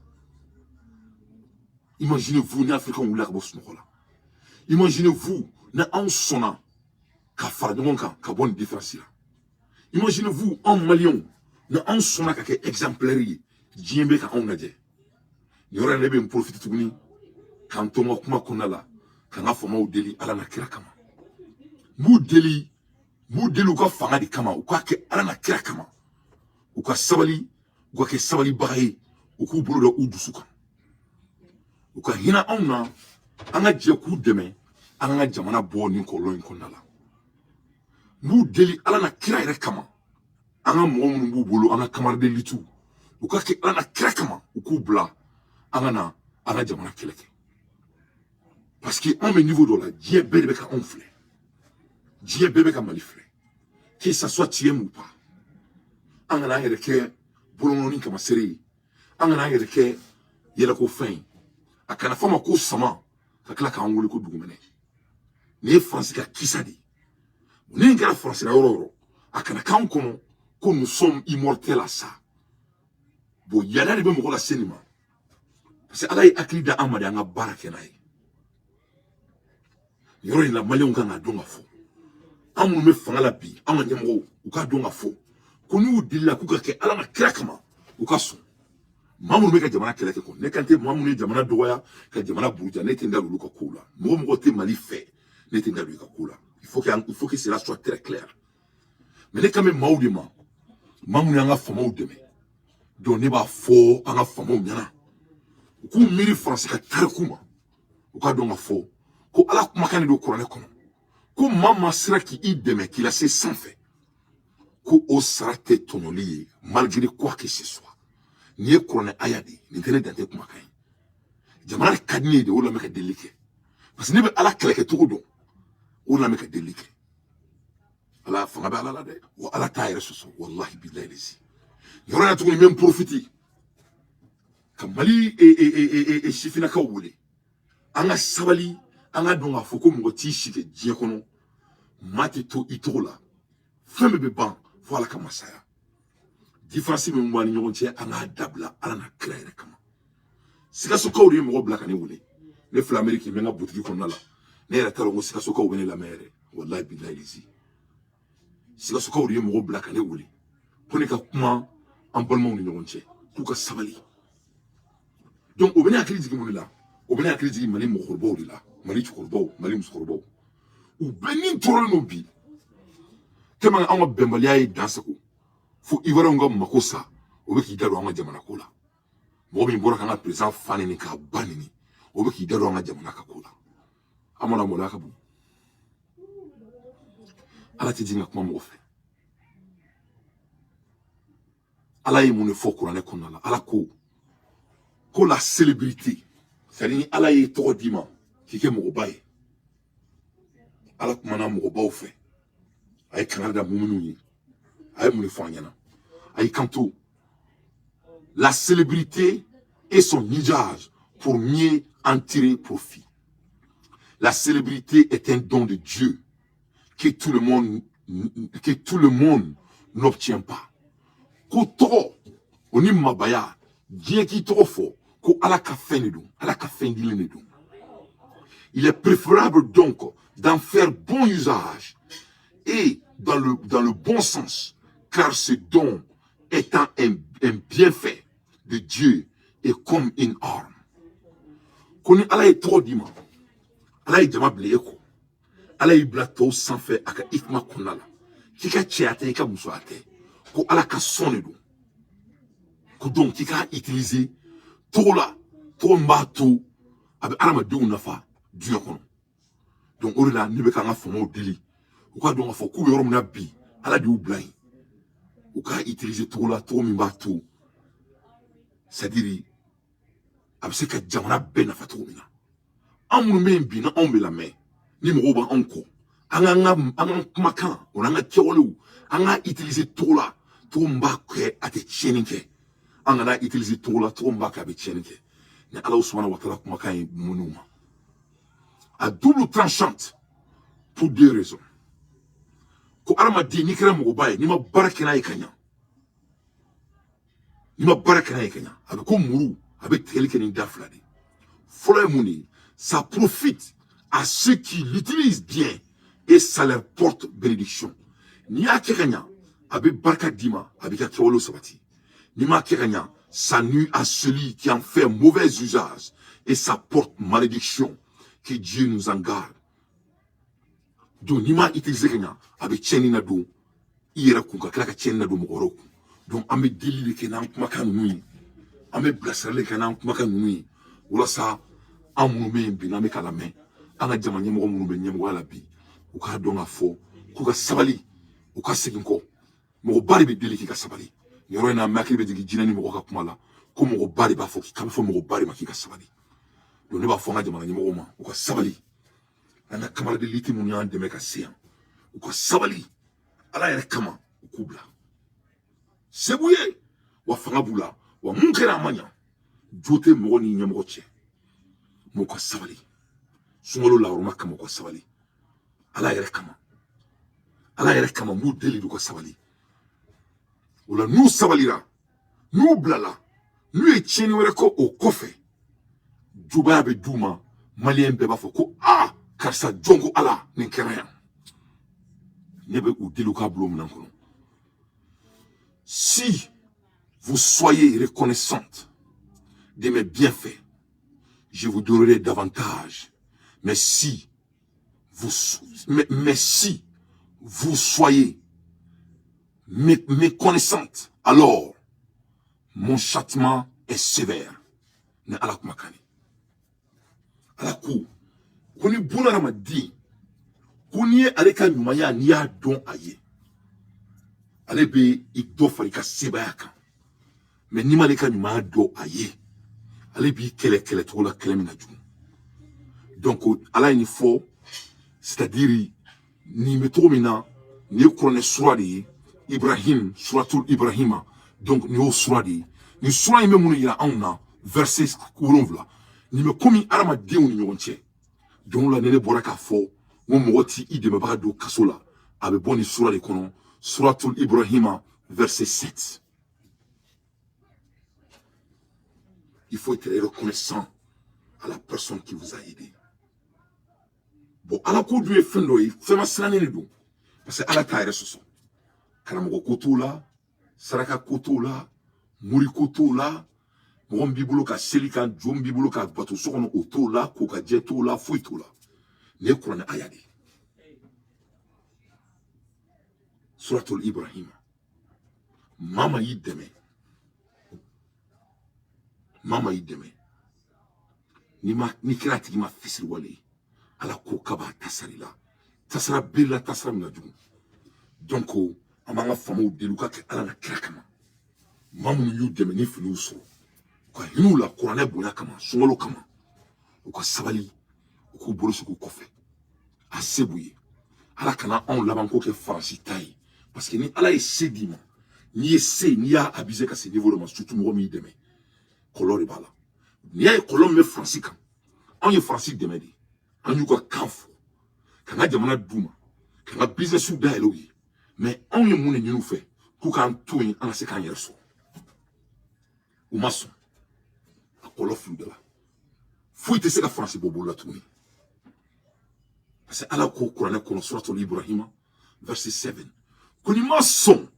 Imaginez-vous ni Africains wulila ka bɔ sunɔgɔ la. Imaginez-vous ni anw sɔnna ka fara ɲɔgɔn kan ka bɔ nin différence la. Imaginez-vous anw Maliyɛnw, ni anw sɔnna ka kɛ exemplaire ye, diɲɛ bɛ ka anw lajɛ. Nin yɔrɔ in, ne bɛ n profiter tuguni k'an to n ka kuma kɔnɔna la ka n ka faamaw deli Ala na kira kama. N b'u deli, n b'u deli u ka fanga de kama, u k'a kɛ Ala na kira kama, u ka sabali, u ka kɛ sabalibaga ye, u k'u bolo da u dusu kan, u ka hinɛ anw na, an ka jɛ k'u dɛmɛ, an ka jamana bɔ nin kɔlɔlɔ in kɔnɔna la. N b'u deli Ala na kira yɛrɛ kama, an ka mɔgɔ minnu b'u bolo, an ka camarade litiw, u ka kɛ Ala na kira kama, u k'u bila an ka na an ka jamana kɛlɛ kɛ, parce que anw bɛ niveau dɔ la, diɲɛ bɛɛ de bɛ ka anw filɛ, diɲɛ bɛɛ bɛ ka Mali filɛ, que ça soit tu aimes ou pas. An kana an yɛrɛ kɛ bolokɔni kamasere ye, an kana an yɛrɛ kɛ yɛlɛko fɛn ye. A kana fɔ ma ko sama ka tila k'an wele ko dugumɛnɛ. Nin ye Faransi ka kisa de ye. Ni kɛra Faransi la yɔrɔ o yɔrɔ, a kana k'an kɔnɔ ko nous sommes immortels à ça. Bon, yɛlɛ de bɛ mɔgɔ lase nin ma, parce que Ala ye hakili da an ma de, an ka baara kɛ n'a ye. Nin yɔrɔ in la, Maliyɛnw kan k'a dɔn ka fɔ, an minnu bɛ fanga la bi, an ka ɲɛmɔgɔw, u k'a dɔn ka fɔ ko n'u delila k'u ka kɛ Ala na kira kama, u ka sɔn. Maa minnu bɛ ka jamana kɛlɛ kɛ kɔ, ne kan tɛ maa minnu ye jamana dɔgɔya ka jamana buruja, ne tɛ n da don olu ka kow la. Mɔgɔ mɔgɔ tɛ Mali fɛ, ne tɛ n da don i ka ko la. Il faut que cela soit très clair. Mais ne kan bɛ maaw de ma, maa minnu y'an ka faamaw dɛmɛ. Donc ne b'a fɔ an ka faamaw ɲɛna, u k'u miiri Faransi ka tariku ma, u k'a dɔn ka fɔ ko Ala kumakan de don kuranɛ kɔnɔ, ko maa maa sera k'i dɛmɛ k'i lase sanfɛ, ko o sara tɛ tɔɲɔli ye, malgré quoi que ce soit. Nin ye kuranɛ aya de ye, nin tɛ ne dante kumakan ye. Jamana ka di ne ye de, o la n bɛ ka delili kɛ, parce que ne bɛ Ala kɛlɛkɛ cogo dɔn, o la n bɛ ka delili kɛ. Ala fanga bɛ Ala la dɛ, wa Ala t'a yɛrɛ sɔsɔ, wallahi billahi lezi. Yɔrɔ in na tuguni, n bɛ n profiter ka Mali sifinnakaw wele, an ka sabali, an ka dɔn k'a fɔ ko mɔgɔ t'i si kɛ diɲɛ kɔnɔ, maa tɛ to i tɔgɔ la, fɛn bɛɛ bɛ ban fo Ala ka masaya. Différence min b'an ni ɲɔgɔn cɛ, an k'a dabila Ala n'a kira yɛrɛ kama. Sikasokaw de ye mɔgɔ bila ka ne wele. Ne filɛ Ameriki, n bɛ n ka butigi kɔnɔna la. Ne yɛrɛ t'a dɔn ko Sikasokaw bɛ ne lamɛn yɛrɛ, wallahi billahi lezi. Sikasokaw de ye mɔgɔ bila ka ne wele ko ne ka kuma an balimaw ni ɲɔgɔn cɛ, k'u ka sabali. Donc o bɛ ne hakili jigin mun de la? O bɛ ne hakili jigin Mali mɔgɔkɔrɔbaw de la, Mali cɛkɔrɔbaw, Mali musokɔrɔbaw. U bɛɛ ni tɔɔrɔlen don bi, tellement anw ka bɛnbaliya ye dan sago fo Ivoiriyɛnw ka mako sa, o bɛ k'i da don an ka jamana ko la. Mɔgɔ min bɔra k'an ka président fa neni k'a ba neni, o bɛ k'i da don an ka jamana ka ko la. An mana maloya ka bon. Ala tɛ jigin ka kuma mɔgɔ fɛ. Ala ye mun de fɔ kuranɛ kɔnɔna la? Ala ko ko la célébrité, c'est à dire ni Ala ye tɔgɔ d'i ma k'i kɛ mɔgɔba ye, Ala kumana mɔgɔbaw fɛ, a ye kangari da muminiw ye, a ye mun de fɔ an ɲɛna? A y'i kanto: la célébrité et son usage pour mieux en tirer profit. La célébrité est un don de Dieu que tout le monde n'obtient pas. Ko tɔgɔ o ni mabaya, diɲɛ k'i tɔgɔ fɔ, ko Ala ka fɛn de don, Ala ka fɛn dilen de don. Il est préférable donc d'en faire bon usage et dans le bon sens, car ce don étant un bienfait de Dieu est comme une arme. Ko ni Ala ye tɔgɔ d'i ma, Ala ye jama bila e kɔ, Ala y'i bila tɔw sanfɛ a ka hikima kɔnɔna la, k'i ka cɛya tɛ, i ka musoya tɛ, ko Ala ka sɔn de don, ko donc k'i k'a utiliser togo la, togo min b'a to a bɛ adamadenw nafa diɲɛ kɔnɔ. Donc o de la ne bɛ k'an ka faamaw deli, u k'a dɔn k'a fɔ k'u bɛ yɔrɔ min na bi, Ala de y'u bila yen, u k'a utiliser togo la, togo min b'a to, c'est à dire a bɛ se ka jamana bɛɛ nafa cogo min na. An minnu bɛ yen bi, n'anw bɛ lamɛn, ni mɔgɔw b'anw kɔ, an ka kumakan o n'an ka kɛwalew, an k'a utiliser togo la, togo min b'a kɛ a tɛ tiɲɛni kɛ. An kana utiliser togo la, togo min b'a kɛ a bɛ tiɲɛni kɛ. Ni Ala subhanahu wa taala kumakan ye minnu ma, à double tranchante pour deux raisons. Ko hadamaden, n'i kɛra mɔgɔba ye, n'i ma baara kɛ n'a ye ka ɲa, n'i ma baara kɛ n'a ye ka ɲa, a bɛ ko muru, a bɛ tigɛli kɛ ni da fila de. Fɔlɔ ye mun de ye? Ça profite à ceux qui l'utilisent bien et ça leur porte bénédiction. N'i y'a kɛ ka ɲa, a bɛ barika d'i ma, a b'i ka kɛwalew sabati. N'i m'a kɛ ka ɲa, ça nuit à celui qui en fait mauvais usage et ça porte malédiction. Que Dieu nous en garde. Donc n'i m'a utiliser ka ɲa, a bɛ tiɲɛni na don i yɛrɛ kun, ka tila ka tiɲɛni na don mɔgɔ wɛrɛw kun. Donc an bɛ deli de kɛ n'an kumakan ninnu ye, an bɛ bilasirali kɛ n'an kumakan ninnu ye, walasa an minnu bɛ yen bi, n'an bɛ ka lamɛn, an ka jama ɲɛmɔgɔ minnu bɛ ɲɛmɔgɔya la bi, u k'a dɔn k'a fɔ k'u ka sabali, u ka segin kɔ. Mɔgɔba de bɛ deli k'i ka sabali. Nin yɔrɔ in na, n hakili bɛ jigin jinɛ ni mɔgɔ ka kuma la, ko mɔgɔba de b'a fɔ k'a bɛ fɔ mɔgɔba de ma k'i ka sabali. Donc ne b'a fɔ an ka jamana ɲɛmɔgɔw ma, u ka sabali. An ka camarade lutte minnu y'an dɛmɛ ka se yan, u ka sabali Ala yɛrɛ kama, u k'u bila segu ye wa fanga b'u la wa. Mun kɛra a ma ɲa, jo tɛ mɔgɔ ni ɲɛmɔgɔ cɛ, mɛ u ka sabali sunkalo lahɔrɔma kama, u ka sabali Ala yɛrɛ kama, Ala yɛrɛ kama. N b'u deli, u ka sabali. O la, n'u sabalira, n'u bilala, n'u ye tiɲɛni wɛrɛ kɛ o kɔfɛ, jubaya bɛ d'u ma. Maliyɛn bɛɛ b'a fɔ ko aa, karisa jɔn ko Ala nin kɛra yan. Ne bɛ u deli, u k'a bila o minɛn kɔnɔ. Si vous soyez reconnaissante de mes bienfaits, je vous donnerai davantage, mais si vous soyez méconnaissante, alors mon châtiment est sévère. Ni Ala kumakan ye. Ala ko ko ni bunahadamaden, ko n'i ye ale ka ɲumanya, n'i y'a dɔn a ye, ale bɛ i dɔ fara i ka sebaaya kan. Mɛ n'i m'ale ka ɲumanya dɔn a ye, ale b'i kɛlɛ kɛlɛcogo la, kɛlɛ min ka jugu. Donc Ala ye nin fɔ, c'est à dire nin bɛ cogo min na. Nin ye kuranɛ sura de ye, Ibrahim, suratul Ibrahima. Donc nin y'o sura de ye. Nin sura in bɛ mun yira anw na? Verset 7. Nin bɛ komi adamadenw ni ɲɔgɔn cɛ. Don la, ni ne bɔra k'a fɔ n ko mɔgɔ t'i i dɛmɛbaga don kaso la, a bɛ bɔ nin sura de kɔnɔ, suratul Ibrahima, verset 7. Il faut être reconnaissant à la personne qui vous a aidé. Bon, ala ko dun ye fɛn dɔ ye, fɛn ma sirannen de don, parce que ala t'a yɛrɛ sɔsɔ. Karamɔgɔ ko t'o la, saraka ko t'o la, muri ko t'o la, mɔgɔ min b'i bolo ka seli kan, jo min b'i bolo ka bato so kɔnɔ, o t'o la, ko ka jɛ t'o la, foyi t'o la. Nin ye kuranɛ aya de ye, suratul Ibrahima. Maa ma y'i dɛmɛ, maa ma y'i dɛmɛ, n'i ma, n'i kɛra a tigi ma fisiriwale ye, ala ko k'a b'a tasari la, tasara bere la, tasara min ka jugu. Donc an b'an ka faamaw deli u ka kɛ ala na kira kama. Maa minnu y'u dɛmɛ ni filiw sɔrɔ, u ka hinɛ u la kuranɛ bonya kama, sunkalo kama, u ka sabali, u k'u bolo sigi u kɔfɛ. A se b'u ye. Ala kana anw labanko kɛ Faransi ta ye, parce que ni ala ye se d'i ma, n'i ye se, n'i y'a abusé ka se niveau dɔ ma, surtout mɔgɔ min y'i dɛmɛ, kɔlɔlɔ de b'a la. N'i y'a ye kɔlɔlɔ min bɛ Faransi kan, anw ye Faransi dɛmɛ de, an y'u ka kan fɔ, ka n ka jamana d'u ma, ka n ka business dayɛlɛ u ye. Mais anw ye mun de ɲini u fɛ? K'u k'an to yen, an ka se k'an yɛrɛ sɔrɔ. U ma sɔn. A kɔlɔlɔ fili da la, foyi tɛ se ka Faransi bɔ bolo la tuguni, parce que ala ko kuranɛ kɔnɔ, suratul Ibrahima, verset 7, ko n'i ma sɔn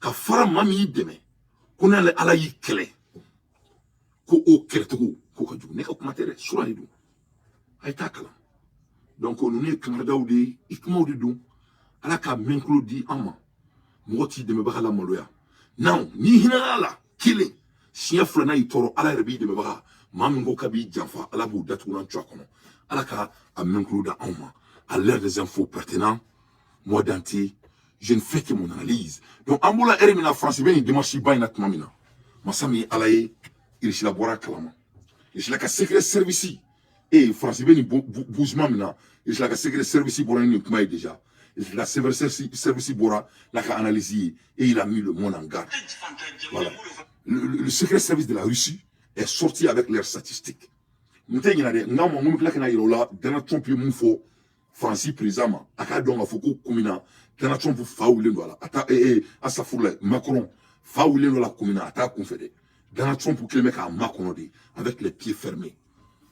ka fara maa min y'i dɛmɛ, ko n'ale ala y'i kɛlɛ, ko o kɛlɛcogo ko ka jugu. Ne ka kuma tɛ dɛ, sura de don, a ye taa kalan. Donc ninnu ye kankaridaw de ye, i kumaw de don. Ala ka mɛnkulo di an ma. Mɔgɔ t'i dɛmɛbaga la maloya. Non, n'i hinɛna la kelen, siɲɛ fila, n'a y'i tɔɔrɔ, ala yɛrɛ b'i dɛmɛbaga, maa min ko k'a b'i janfa, ala b'o datugulan cu a kɔnɔ. Ala ka a mɛnkulo da anw ma. À l'heure des infos pertinents, moi Dante, je ne fais que mon analyse. Donc an bɔra ere min na, France bɛ nin démarche ba in na tuma min na, masa min ye ala ye, Irisila bɔra a kalama. Irisila ka secret service e, France bɛ nin bougement min na, Irisila ka secret service bɔra ni nin kuma ye déjà. Irisila secret service bɔra n'a ka analyse ye et il a mis le monde en garde. Voilà, le secret service de la Russie est sorti avec leurs statistiques. N tɛ ɲinɛ dɛ, n k'a ma, n ko n bɛ tila ka na yira o la. Donald Trump ye mun fɔ Faransi président ma? A k'a dɔn k'a fɔ ko kun min na Donald Trump fa wulilen don a la, a ta ee asafurula, Macron fa wulilen don a la kun min na, a t'a kun fɛ dɛ. Donald Trump kelen bɛ k'a makɔnɔ de avec les pieds fermés.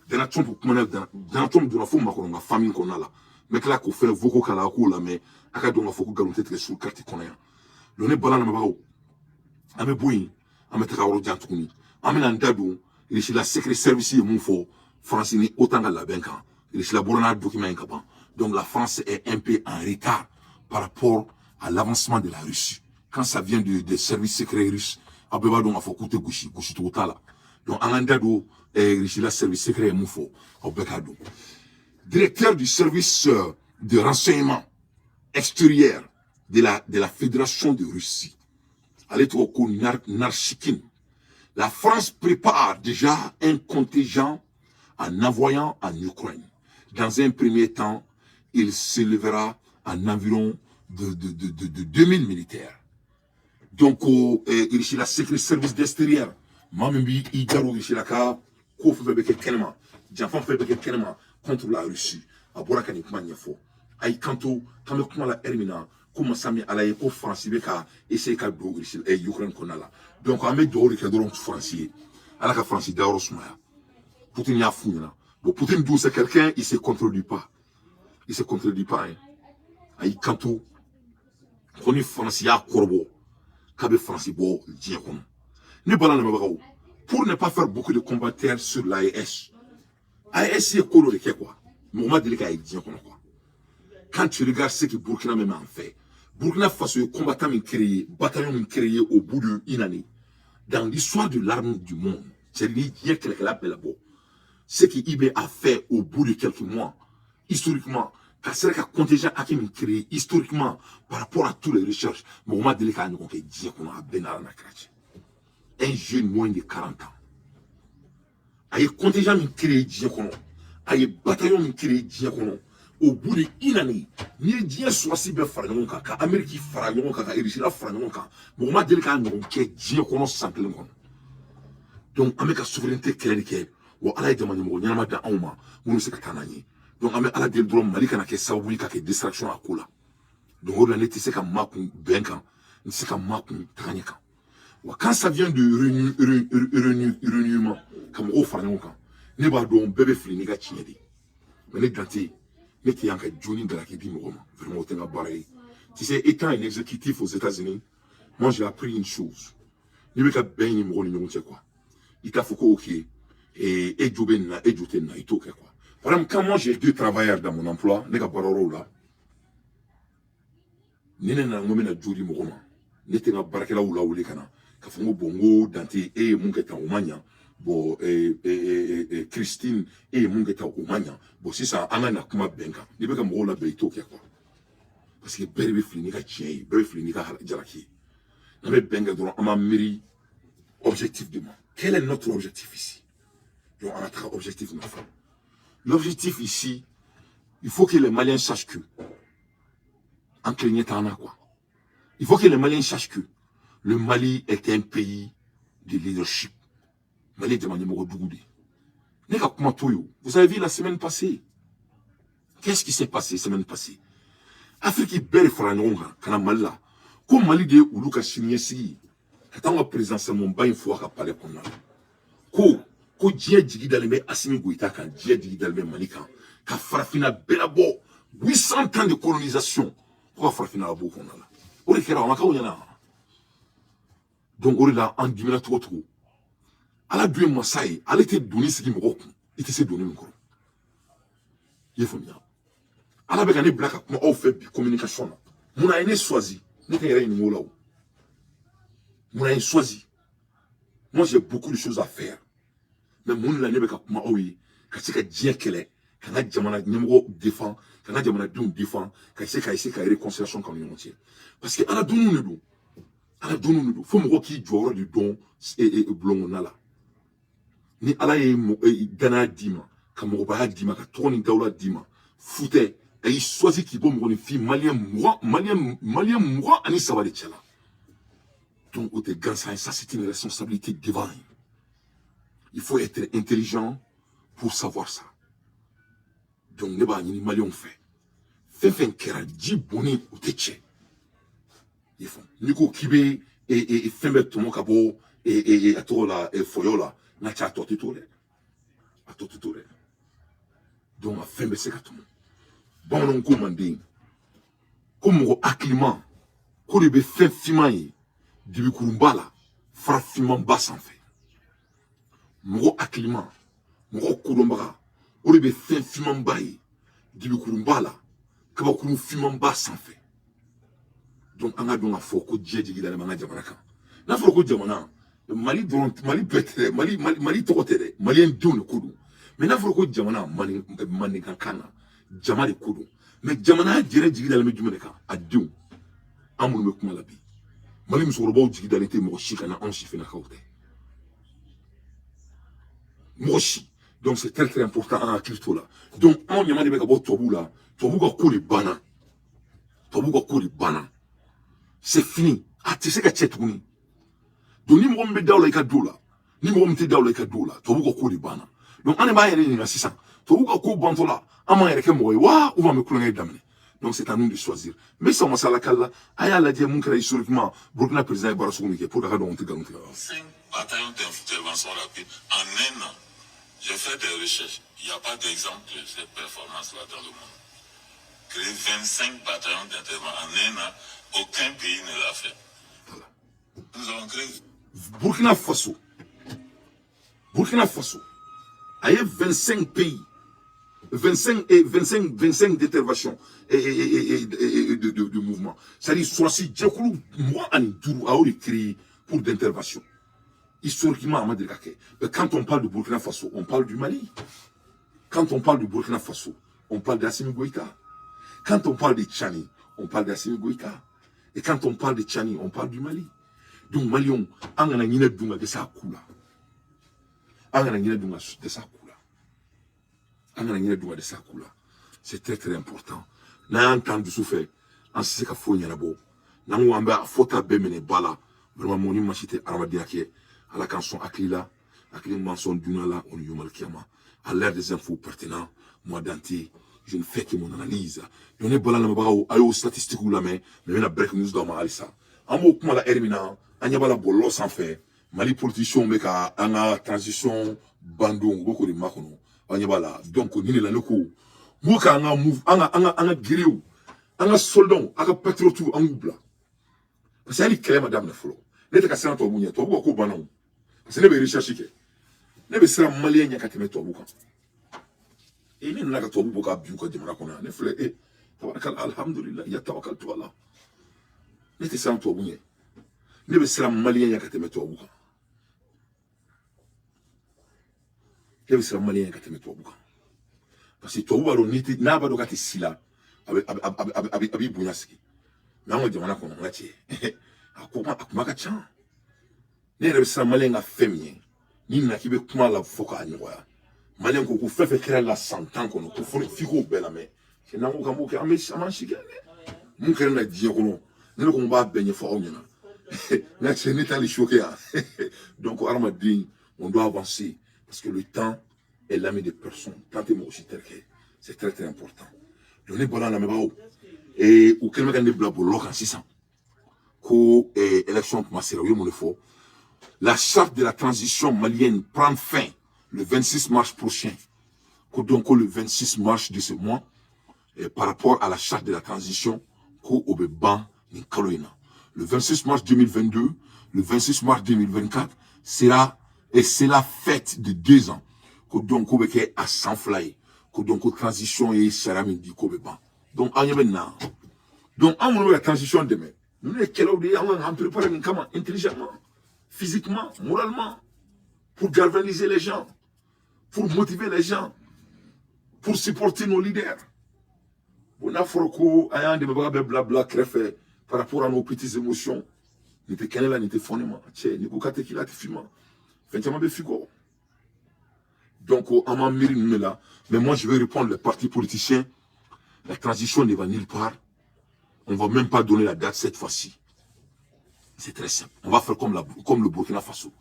Donald Trump kumana, Donald Trump donna fo Macron ka famille kɔnɔna la. N bɛ tila k'o fɛnɛ vocal k'a la, a k'o lamɛn, a ka dɔn k'a fɔ ko nkalon tɛ tigɛ sur carte kɔnɔ yan. Donc ne bala lamɛnbagaw, an bɛ bɔ yen, an bɛ taga yɔrɔ jan tuguni. An bɛna n da don Russie la secret service ye mun fɔ France ni OTAN ka labɛn kan. Russie la bɔra n'a document ye ka ban. Donc la France est un peu en retard par rapport à l'avancement de la Russie. Quand ça vient des services secrets russes, aw bɛɛ b'a dɔn k'a fɔ k'u tɛ gosi gosicogo t'a la. Donc an k'an da don Russie la service secret ye mun fɔ, aw bɛɛ k'a dɔn. Directeur du service de renseignement extérieur de la Fédération de Russie, ale tɔgɔ ko Naryshkin. La France prépare déjà un contingent en envoyant en Ukraine. Dans un premier temps, il s'élèvera en environ de 2000 militaires. Donc, Russie la secret service d'extérieur, maa min b'i i jaro Russie la ka ko fɛn fɛn bɛ kɛ kɛnɛma, janfa fɛn bɛ kɛ kɛnɛma contre la Russie, a bɔra ka nin kuma ɲɛfɔ. A y'i kanto k'an bɛ kuma la ɛri min na, ko masa min ala ye, ko Faransi bɛ ka essayer ka don Russie Ukraine kɔnɔna la. Donc an bɛ dugawu de kɛ dɔrɔn Faransi ye, ala ka Faransi dayɔrɔ sumaya. Poutine y'a f'u ɲɛna. Bon, Poutine dun, c'est quelqu'un, il se contredit pas, il se contredit pas, hein. A y'i kanto ko ni Faransi y'a kɔrɔbɔ, k'a bɛ Faransi bɔ diɲɛ kɔnɔ. Ne bala lamɛnbagaw, pour ne pas faire beaucoup de commentaires sur l'AES, AES ye ko dɔ de kɛ quoi, mɔgɔ ma deli k'a ye diɲɛ kɔnɔ quoi. Quand tu regardes ce que Burkina même en fait, Burkina Faso ye combattant min créé, bataillon min créé au bout de une année, dans l'histoire de l'armée du monde, c'est ni diɲɛ kɛlɛkɛla bɛɛ labɔ, ce que IB a fait au bout de quelques mois, historiquement, ka sera ka contingent hakɛ min créé historiquement par rapport à tous les recherches, mɔgɔ ma deli k'a ɲɔgɔn kɛ diɲɛ kɔnɔ. A bɛɛ n'Ala n'a kira cɛ, un jeune moins de 40 ans, a ye contingent min créé diɲɛ kɔnɔ, a ye bataillon min créé diɲɛ kɔnɔ, Au bout de une année, n'i ye diɲɛ sɔrɔsi bɛɛ fara ɲɔgɔn kan, ka Amérique fara ɲɔgɔn kan, ka Russie fara ɲɔgɔn kan, mɔgɔ ma deli k'a ɲɔgɔn kɛ diɲɛ kɔnɔ san kelen kɔnɔ. Donc an bɛ ka souveraineté kɛlɛ de kɛ. Wa Ala ye jama ɲɛmɔgɔ ɲɛnama da anw ma minnu bɛ se ka taa n'an ye. Donc an bɛ Ala deli dɔrɔn, Mali kana kɛ sababu ye ka kɛ distraction a ko la. Donc o de la, ne tɛ se ka makun bɛn kan, n tɛ se ka makun tagaɲɛ kan. Wa quand ça vient de réunion, ka mɔgɔw fara ɲɔgɔn kan, ne b'a dɔn bɛɛ bɛ fili n'i ka tiɲɛ de ye. Mais ne Dante, ne tɛ yan ka jo ni galaki di mɔgɔ ma. Vraiment, o tɛ n ka baara ye. Tu sais, étant un exécutif aux États-Unis, moi, j'ai appris une chose: n'i bɛ ka bɛn ɲini mɔgɔw ni ɲɔgɔn cɛ quoi, i t'a fɔ ko ok, e jo bɛ nin na, e jo tɛ nin na, i t'o kɛ quoi. Par exemple, quand moi j'ai deux travailleurs dans mon emploi, ne ka baara yɔrɔw la, ni ne nana n ko n bɛna jo di mɔgɔ ma, ne tɛ n ka baarakɛlaw lawuli ka na k'a fɔ n ko bon, n ko Dante, e ye mun kɛ tan, o ma ɲa. Bon, Christine, e ye mun kɛ tan, o ma ɲa. Bon, sisan an ka na kuma bɛn kan. N'i bɛ ka mɔgɔw labɛn, i t'o kɛ quoi, parce que bɛɛ de bɛ fili n'i ka tiɲɛ ye, bɛɛ bɛ fili n'i ka jalaki ye. N'an bɛ bɛn kɛ dɔrɔn, an b'an miiri objectif de ma. Quel est notre objectif ici? Donc an ka taga objectif nɔfɛ. L'objectif ici, il faut que les Maliens sachent que an kelen ɲɛ t'an na quoi. Il faut que les Maliens sachent que le Mali est un pays de leadership. Mali ye jamana ɲɛmɔgɔ dugu de ye. Ne ka kuma t'o ye o. Vous avez vu la semaine passée, qu'est-ce qui s'est passé semaine passée? Afrique bɛɛ de fara ɲɔgɔn kan ka na Mali la, ko Mali de ye olu ka siniɲɛsigi ye, ka taa an ka président Sɛmɔnba in fo a ka palais kɔnɔna la, ko diɲɛ jigi dalen bɛ Assimi Goïta kan, diɲɛ jigi dalen bɛ Mali kan, ka farafinna bɛɛ labɔ 800 ans de colonisation, ko ka farafinna labɔ o kɔnɔna la. O de kɛra, o ma k'aw ɲɛna. Donc o de la, an dimina cogo cogo, Ala dun ye masa ye, ale tɛ doni sigi mɔgɔ kun i tɛ se doni min kɔrɔ. I ye faamuya? Ala bɛ ka ne bila ka kuma aw fɛ bi communication na. Munna a ye ne choisi? Ne tɛ n yɛrɛ ɲininka o la. O munna a ye n choisi? Moi, j'ai beaucoup de choses à faire, mais mun de la ne bɛ ka kuma aw ye, ka se ka diɲɛ kɛlɛ, ka n ka jamana ɲɛmɔgɔ défend, ka n ka jamanadenw défend, ka se ka essayer ka réconciliation k'an ni ɲɔgɔn cɛ? Parce que Ala doniw de don, Ala doniw de don. Fo mɔgɔ k'i jɔyɔrɔ de dɔn bulon kɔnɔna la. Ni Ala ye danaya d'i ma, ka mɔgɔbaya d'i ma, ka tɔgɔ ni dawula d'i ma, fu tɛ. A y'i choisi k'i bɔ mɔgɔninfin Malien 20, Malien 23 de cɛ la. Donc o tɛ gansan ye. Ça, c'est une responsabilité divine. Il faut être intelligent pour savoir ça. Donc ne b'a ɲini Maliyɛnw fɛ, fɛn fɛn kɛra, ji bɔnni o tɛ cɛ. I faamu? N'i ko k'i bɛ fɛn bɛɛ tɔmɔ ka bɔ a tɔgɔ la fɔyɔ la, n ka ca, a tɔ tɛ to dɛ, a tɔ tɛ to dɛ. Donc a fɛn bɛ se ka tɔmɔ. Bamananw ko manden ko mɔgɔ hakilima ko de bɛ fɛn finman ye dibikurunba la, fara finmanba sanfɛ. Mɔgɔ hakilima, mɔgɔ kodɔnbaga, o de bɛ fɛn finmanba ye dibikurunba la, kabakurun finmanba sanfɛ. Donc an ka dɔn k'a fɔ ko diɲɛ jigi dalen b'an ka jamana kan. N'a fɔra ko jamana Mali dɔrɔn, Mali bɛɛ tɛ dɛ, Mali tɔgɔ tɛ dɛ, Maliyɛn denw de ko don. Mais n'a fɔra ko jamana, mandenkan kan na, jama de ko don. Mais jamana yɛrɛ jigi dalen bɛ jumɛn de kan? A denw, an minnu bɛ kuma la bi. Mali musokɔrɔbaw jigi dalen tɛ mɔgɔ si kan na, anw sifinnakaw tɛ mɔgɔ si. Donc c'est très très important, an hakili t'o la. Donc anw ɲama de bɛ ka bɔ tubabuw la. Tubabuw ka ko de banna, tubabuw ka ko de banna, c'est fini, a tɛ se ka cɛ tuguni. Donc ni mɔgɔ min bɛ da o la, i ka don o la. Ni mɔgɔ min tɛ da o la, i ka don o la. Tubabuw ka ko de banna. Donc an de b'an yɛrɛ ɲininka sisan, tubabuw ka ko bantɔ la, an b'an yɛrɛ kɛ mɔgɔ ye wa, ou bien an bɛ kulonkɛ daminɛ? Donc c'est à nous de choisir. N bɛ sɔn masala kali la, a y'a lajɛ mun kɛra historiquement. Burkina président ye baara sugu min kɛ pour que a ka dɔn o tɛ nkalon tigɛ. Cinq bataillons d'intervention rapide en un an. J'ai fait des recherches. Il n'y a pas d'exemple de cette performance-là dans le monde. Créer 25 bataillons d'intervention en un an, aucun pays ne l'a fait. Voilà. Nous avons créé Burkina Faso, Burkina Faso a ye 25 pays, 25 et 25, 25 d'intervention et de mouvement. C'est-à-dire, sɔrɔsi jɛkulu 25, a y'o de créé pour d'intervention. Historiquement, a ma deli ka kɛ. Mais quand on parle de Burkina Faso, on parle du Mali. Quand on parle de Burkina Faso, on parle d'Assimi Goïta. Quand on parle de Tchani, on parle d'Assimi Goïta. Et quand on parle de Tchani, on parle du Mali. Donc Maliens, an kana ɲinɛ dun ka dɛsɛ a ku la. An kana ɲinɛ dun ka dɛsɛ a ku la. An kana ɲinɛ dun ka dɛsɛ a ku la. C'est très très important. N'an y'an t'an dusu fɛ, an tɛ se ka foyi ɲɛnabɔ. N'an ko an bɛ a fɔta bɛɛ minɛ ba la, vraiment, mɔgɔ ni maa si tɛ adamadenya kɛ. Ala k'an sɔn hakili la, hakili m'an sɔn dunuya la, o ni yomal kiyama. À l'ère des infos pertinents, moi Dante, je ne fais que mon analyse. Donc ne bala lamɛnbagaw, a y'o statistiques lamɛn, mais n bɛna break news d'aw ma halisa. An b'o kuma la heure min na, an ɲɛ b'a la bɔlɔlɔ sanfɛ, Mali politiciens bɛ ka an ka transition bandon, u bɛ k'o de makɔnɔ. An ɲɛ b'a la. Donc nin de la ne ko n ko k'an ka move, an ka guerriers, an ka soldats, an ka patriotes, an k'u bila, parce que hali kɛlɛ ma daminɛ fɔlɔ. Ne tɛ ka siran tubabu ɲɛ, tubabu ka ko banna o, parce que ne bɛ recherche kɛ. Ne bɛ siran malien ɲɛ ka tɛmɛ tubabu kan. E ne nana ka tubabu bɔ ka bin u ka jamana kɔnɔ yan, ne filɛ e tabarakala, alhamdulilah, ya tawakaltu ala. Ne tɛ siran tubabu ɲɛ, ne bɛ siran malien ɲɛ ka tɛmɛ tubabu kan. Ne bɛ siran malien ɲɛ ka tɛmɛ tubabu kan, parce que tubabu b'a dɔn n'i tɛ, n'a b'a dɔn k'a tɛ si la, a b'i bonya sigi. Mais an ka jamana kɔnɔ, n ka cɛ, a ko a kuma ka ca. Ne yɛrɛ bɛ siran malien ka fɛn min ye, n'i nana k'i bɛ kuma la fɔ k'a nɔgɔya, malien ko fɛn fɛn kɛra la san 10 kɔnɔ, ko fo f'i k'o bɛɛ lamɛn. Cɛ, n'an ko k'an b'o kɛ, an bɛ an b'an si kɛ dɛ. Mun kɛra na diɲɛ kɔnɔ, ne ko n b'a bɛɛ ɲɛfɔ aw ɲɛna. N ka cɛ, ne t'ale choqué yan. Donc hadamaden, on doit avancer, parce que le temps est l'ami de personne. Temps tɛ mɔgɔ si terikɛ. C'est très très important. Donc ne bɔra lamɛnbagaw, ee u kɛlen bɛ ka ne bila bɔlɔlɔ kan sisan ko élection kuma sera. U ye mun de fɔ? La charte de la transition malienne prend fin le 26 mars prochain. Ko donc le 26 mars de ce mois, et par rapport à la charte de la transition, ko o bɛ ban nin kalo in na. Le 26 mars 2022, le 26 mars 2024 sera, et c'est la fête de 2 ans. Ko donc ko bɛ kɛ a san 2 ye. Ko donc ko transition ye sariya min di, ko bɛ ban. Donc an ɲɛ bɛ nin na. Donc an minnu bɛ ka transition dɛmɛ, ninnu ye kɛlɛw de ye. An kan k'an préparer nin kama intelligemment, physiquement, moralement, pour galvaniser les gens, pour motiver les gens, pour supporter nos leaders. Bon, n'a fɔra ko an y'an dɛmɛbaga bɛɛ bila bila kɛrɛfɛ par rapport à nos petites émotions, nin tɛ kɛnɛ la, nin tɛ fɔ ne ma. Cɛ, n'i ko k'a tɛ k'i la, a tɛ f'i ma. Fɛn caman bɛ f'i kɔ. Donc an m'an miiri ninnu de la. Mais moi, je vais répondre les partis politiciens. La transition ne va nulle part. On va même pas donner la date cette fois-ci. C'est très simple. On va faire comme le Burkina Faso.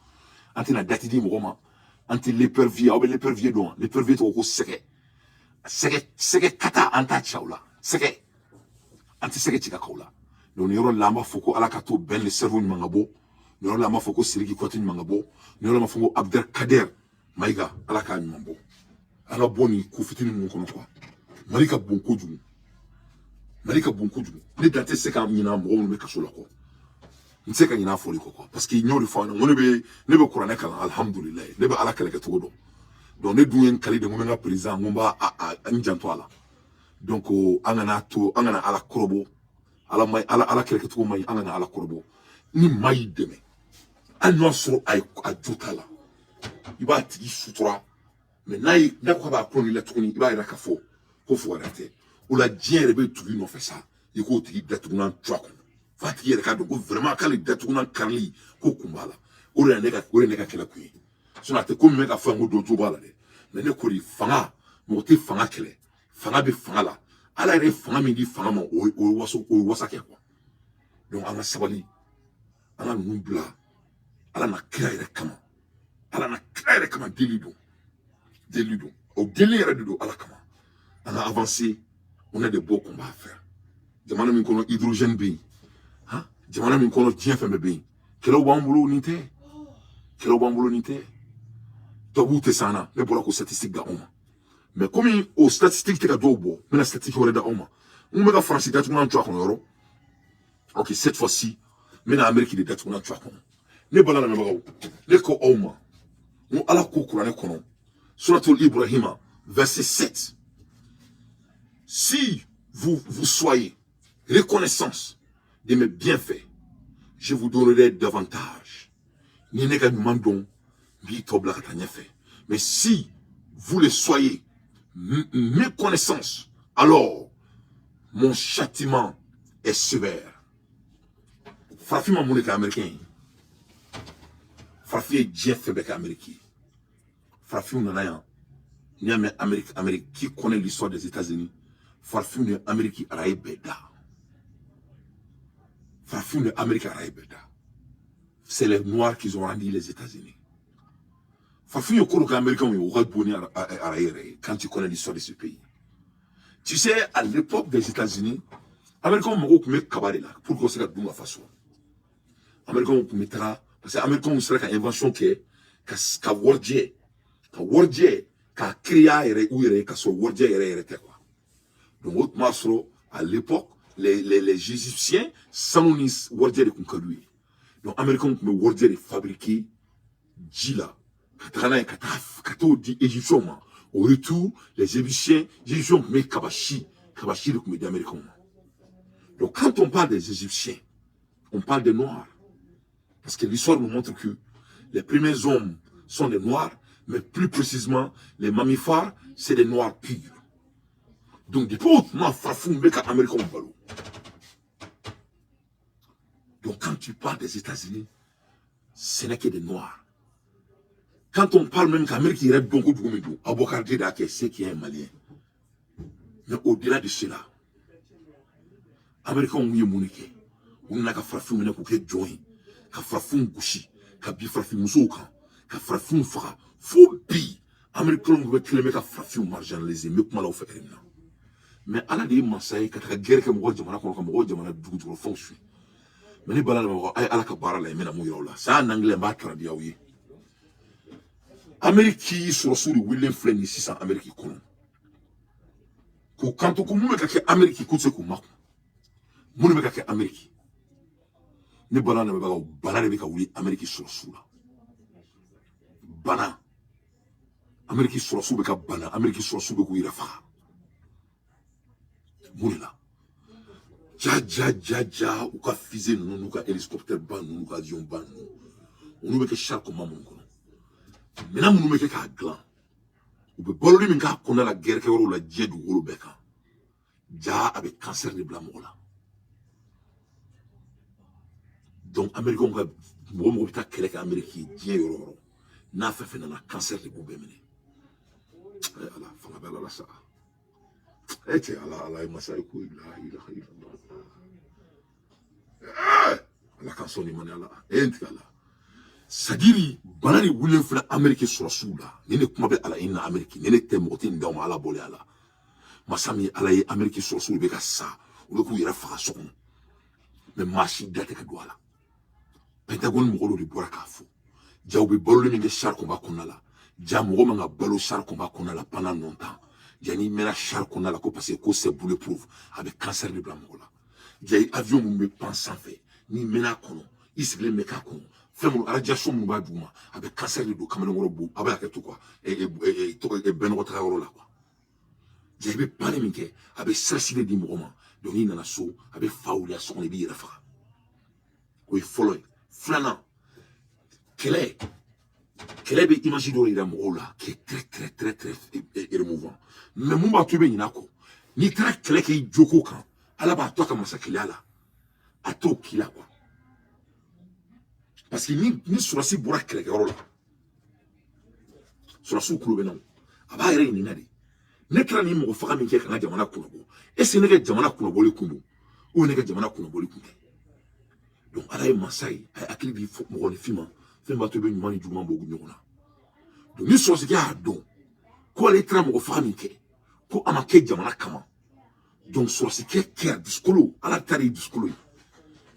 An tɛna date di mɔgɔ ma. An tɛ l'épervier, aw bɛ l'épervier dɔn. L'épervier tɔgɔ ko sɛgɛ. Sɛgɛ, sɛgɛ kata, an t'a ci aw la. Sɛgɛ. An tɛ sɛgɛ ci ka k'aw la. Donc nin yɔrɔ la, an b'a fɔ ko Ala ka to Ben le cerveau ɲuman ka bɔ. Nin yɔrɔ la, an b'a fɔ ko Sidiki Kɔte ɲuman ka bɔ. Nin yɔrɔ la, an b'a fɔ ko Abdelkader Mayiga, Ala k'a ɲuman bɔ. An ka bɔ nin ko fitinin ninnu kɔnɔ quoi. Mali ka bon kojugu. Mali ka bon kojugu. Ne dan tɛ se ka ɲinɛ mɔgɔ minnu bɛ kaso la kɔ. N tɛ se ka ɲinɛ a fɔli kɔ quoi. Parce que n y'o de fɔ aw ɲɛna, n ko ne bɛ kuranɛ kalan, alhamdulilayi, ne bɛ Ala kɛlɛ kɛcogo dɔn. Donc ne dun ye n kali de, n ko n bɛ n ka président, n ko n b'a a n janto a la. Donc an kana to, an kana Ala kɔrɔbɔ. Ala ma Ala Ala kɛlɛ kɛcogo man ɲi, an kana Ala kɔrɔbɔ. Ni maa y'i dɛmɛ, hali n'o y'a sɔrɔ a ye a jo t'a la, i b'a tigi sutura. Mais n'a ye n'a ko k'a b'a kulon la tuguni, i b'a yira k'a fɔ ko fugariya tɛ. O la diɲɛ yɛrɛ bɛ tugu i nɔfɛ sa, i k'o tigi datugulan tu a kɔnɔ, f'a tigi yɛrɛ k'a dɔn ko vraiment k'ale datugulan karili ko kun b'a la. O de ye ne ka o de ye ne ka kɛlɛ kun ye. Sinon a tɛ komi n bɛ ka fɔ yan ko dɔ jo b'a la dɛ. Mais ne ko de, fanga, mɔgɔ tɛ fanga kɛlɛ, fanga bɛ fanga la. Ala yɛrɛ ye fanga min di fanga ma, o ye waso, o ye wasa kɛ quoi. Donc an ka sabali, an ka ninnu bila Ala na kira yɛrɛ kama, Ala na kira yɛrɛ kama. Deli don, deli don, o deli yɛrɛ de don Ala kama. An ka avancer, on a des beaux combats à faire. Jamana min kɔnɔ hydrogène bɛ yen, han, jamana min kɔnɔ diɲɛ fɛn bɛɛ bɛ yen, kɛlɛw b'an bolo, nin tɛ kɛlɛw b'an bolo, nin tɛ tubabuw tɛ s'an na. Ne bɔra ko statistique da anw ma, mais komi o statistique tɛ ka dɔw bɔ, n bɛna statistique wɛrɛ da aw ma. N bɛ ka Faransi datugulan jɔ a kɔnɔ yɔrɔ. Ok, cette fois-ci, n bɛna Amérique de datugulan jɔ a kɔnɔ. Ne bala lamɛnbagaw, ne ko aw ma n ko Ala ko kuranɛ kɔnɔ, suratul Ibrahima, verset 7: si vous vous soyez reconnaissance de mes bienfaits, je vous donnerai davantage. Ni ne ka ɲuman dɔn, n b'i tɔ bila ka taa ɲɛfɛ. Mais si vous le soyez méconnaissance, alors mon châtiment est sévère. Farafin ma mun de kɛ américain ye? Farafin ye diɲɛ fɛn bɛɛ kɛ Amérique ye. Farafinw nana yan. N'i y'a mɛn Amérique, Amérique, qui connaît l'histoire des États-Unis? Farafinw de Amérique araye bɛɛ da. Farafinw de Amérique araye bɛɛ da. C'est les Noirs qui ont rendu les États-Unis. Farafin ye ko dɔ kɛ Américains ye, o ka bon ni araye yɛrɛ ye. Quand tu connais l'histoire de ce pays, tu sais, à l'époque des États-Unis, Américains mago tun bɛ kaba de la pour que se ka dun ka fa sɔrɔ. Américains tun bɛ taga parce que Américains sera ka invention kɛ ka warijɛ k'a créer a yɛrɛ u yɛrɛ ye, ka sɔrɔ warijɛ yɛrɛ yɛrɛ tɛ quoi. Donc o tun b'a sɔrɔ à l'époque les Égyptiens, sanu ni warijɛ de tun ka d'u ye. Donc Américains tun bɛ warijɛ de fabriquer ji la ka taga n'a ye ka taa ka t'o di Égyptiens ma. Au retour, les Égyptiens tun bɛ kabasi de tun bɛ di Américains ma. Donc quand on parle des Égyptiens, on parle des Noirs, parce que l'histoire nous montre que les premiers hommes sont des Noirs, mais plus précisément, les mammifères, c'est des Noirs purs. Donc depuis o tuma, farafinw bɛ ka Américains balo. Donc quand tu parles des États-Unis, ce n'est que des Noirs. Quand on parle même qu'Amérique yɛrɛ dɔn ko dugu min don, Aboubacar de y'a kɛ, c'est qui est un Malien. Mais au-delà de cela, Américains ye mun de kɛ? U nana ka farafinw minɛ k'u kɛ jɔn ye, ka farafinw gosi, ka bin farafin musow kan, ka farafinw faga. Fo bi, Américains bɛ kelen bɛ ka farafinw marginaliser. N bɛ kuma la u fɛ ɛri min na, mais Ala de ye masa ye ka taga guerre kɛ mɔgɔ jamana kɔnɔ, ka mɔgɔw jamana dugu jukɔrɔ fɛnw suɲɛ. Mais ni bala lamɛnbagaw, a ye Ala ka baara la, n bɛna mun yira aw la? C'est en anglais, n b'a traduit aw ye. Amérique sɔrɔsiw de wulilen filɛ nin sisan Amérique kɔnɔ k'u kanto ko mun bɛ ka kɛ Amérique, k'u tɛ se k'u makun. Mun de bɛ ka kɛ Amérique? Ne bala lamɛnbagaw, bana de bɛ ka wuli Amérique sɔrɔsiw la. Bana, Amérique sɔrɔsiw bɛ ka bana, Amérique sɔrɔsiw bɛ k'u yɛrɛ faga. Mun de la? Ja ja ja ja, u ka fusée ninnu n'u ka hélicoptère ba ninnu n'u ka avion ba ninnu, olu bɛ kɛ char combat minnu kɔnɔ, minɛn minnu bɛ kɛ k'a dilan, u bɛ baloli min k'a kɔnɔna la guerre kɛyɔrɔw la diɲɛ dugukolo bɛɛ kan, ja a bɛ cancer de bila mɔgɔ la. Donc Américains ka mɔgɔ mɔgɔ bɛ taa kɛlɛ kɛ Amérique ye diɲɛ yɔrɔ o yɔrɔ, n'a fɛn fɛn nana, cancer de b'u bɛɛ minɛ. Ala fanga bɛ Ala la sa. E cɛ, Ala, Ala ye masa ye koyi. La ilaha illallah. Ala k'an sɔn nin mani. Ala e n tigɛ ala. C'est-à-dire bana de wulilen filɛ Amérique sɔrɔsiw la. Ni ne kuma bɛ ala i na Amérique, ni ne tɛ mɔgɔ tɛ nin d'aw ma. Ala bɔlen a la, masa min ye Ala ye, Amérique sɔrɔsiw bɛ ka sa, u bɛ k'u yɛrɛ faga so kɔnɔ, mais maa si da tɛ ka don a la. Pentagone mɔgɔ dɔ de bɔra k'a fɔ ja u bɛ baloli min kɛ char combat kɔnɔna la, ja mɔgɔ man ka balo char combat kɔnɔna la pendant longtemps. Ja n'i mɛnna char kɔnɔna la, ko parce que ko c'est bulletproof, a bɛ cancer de bila mɔgɔ la. Ja avion minnu bɛ pan sanfɛ, n'i mɛnna a kɔnɔ, i sigilen bɛ k'a kɔnɔ, fɛn minnu radiation minnu b'a duguma, a bɛ cancer de don kamalenkɔrɔ bo a bɛ hakɛ to quoi, tɔgɔ bɛnɔgɔ taga yɔrɔ la quoi. Ja i bɛ panni min kɛ, a bɛ stress de di mɔgɔ ma. Donc n'i nana so, a bɛ fa wuli a so kɔnɔ, i b'i yɛrɛ faga. O ye fɔlɔ ye. Filanan, kɛlɛ bɛ image dɔw yira mɔgɔw la qui est très très très très émouvant, mais mun b'a to i bɛ ɲinɛ a kɔ? N'i taara kɛlɛ kɛ i joko kan, Ala b'a to a ka masakɛya la, a t'o k'i la quoi. Parce que ni sɔrɔsi bɔra kɛlɛkɛyɔrɔ la, sɔrɔsiw kulo bɛ na, a b'a yɛrɛ ɲininka de: ne taara nin mɔgɔ faga min kɛ ka n ka jamana kunnabɔ, est ce que ne ka jamana kunnabɔli kun don ou ne ka jamana kunnabɔli kun tɛ? Donc Ala ye masa ye, a ye hakili di mɔgɔninfin ma, fɛn b'a to i bɛ ɲuman ni juguman bɔ ɲɔgɔn na. Donc ni sɔrɔsikɛ y'a dɔn ko ale taara mɔgɔ faga min kɛ, ko a ma kɛ jamana kama, donc sɔrɔsikɛ kɛra dusukolo, Ala ta de ye dusukolo ye,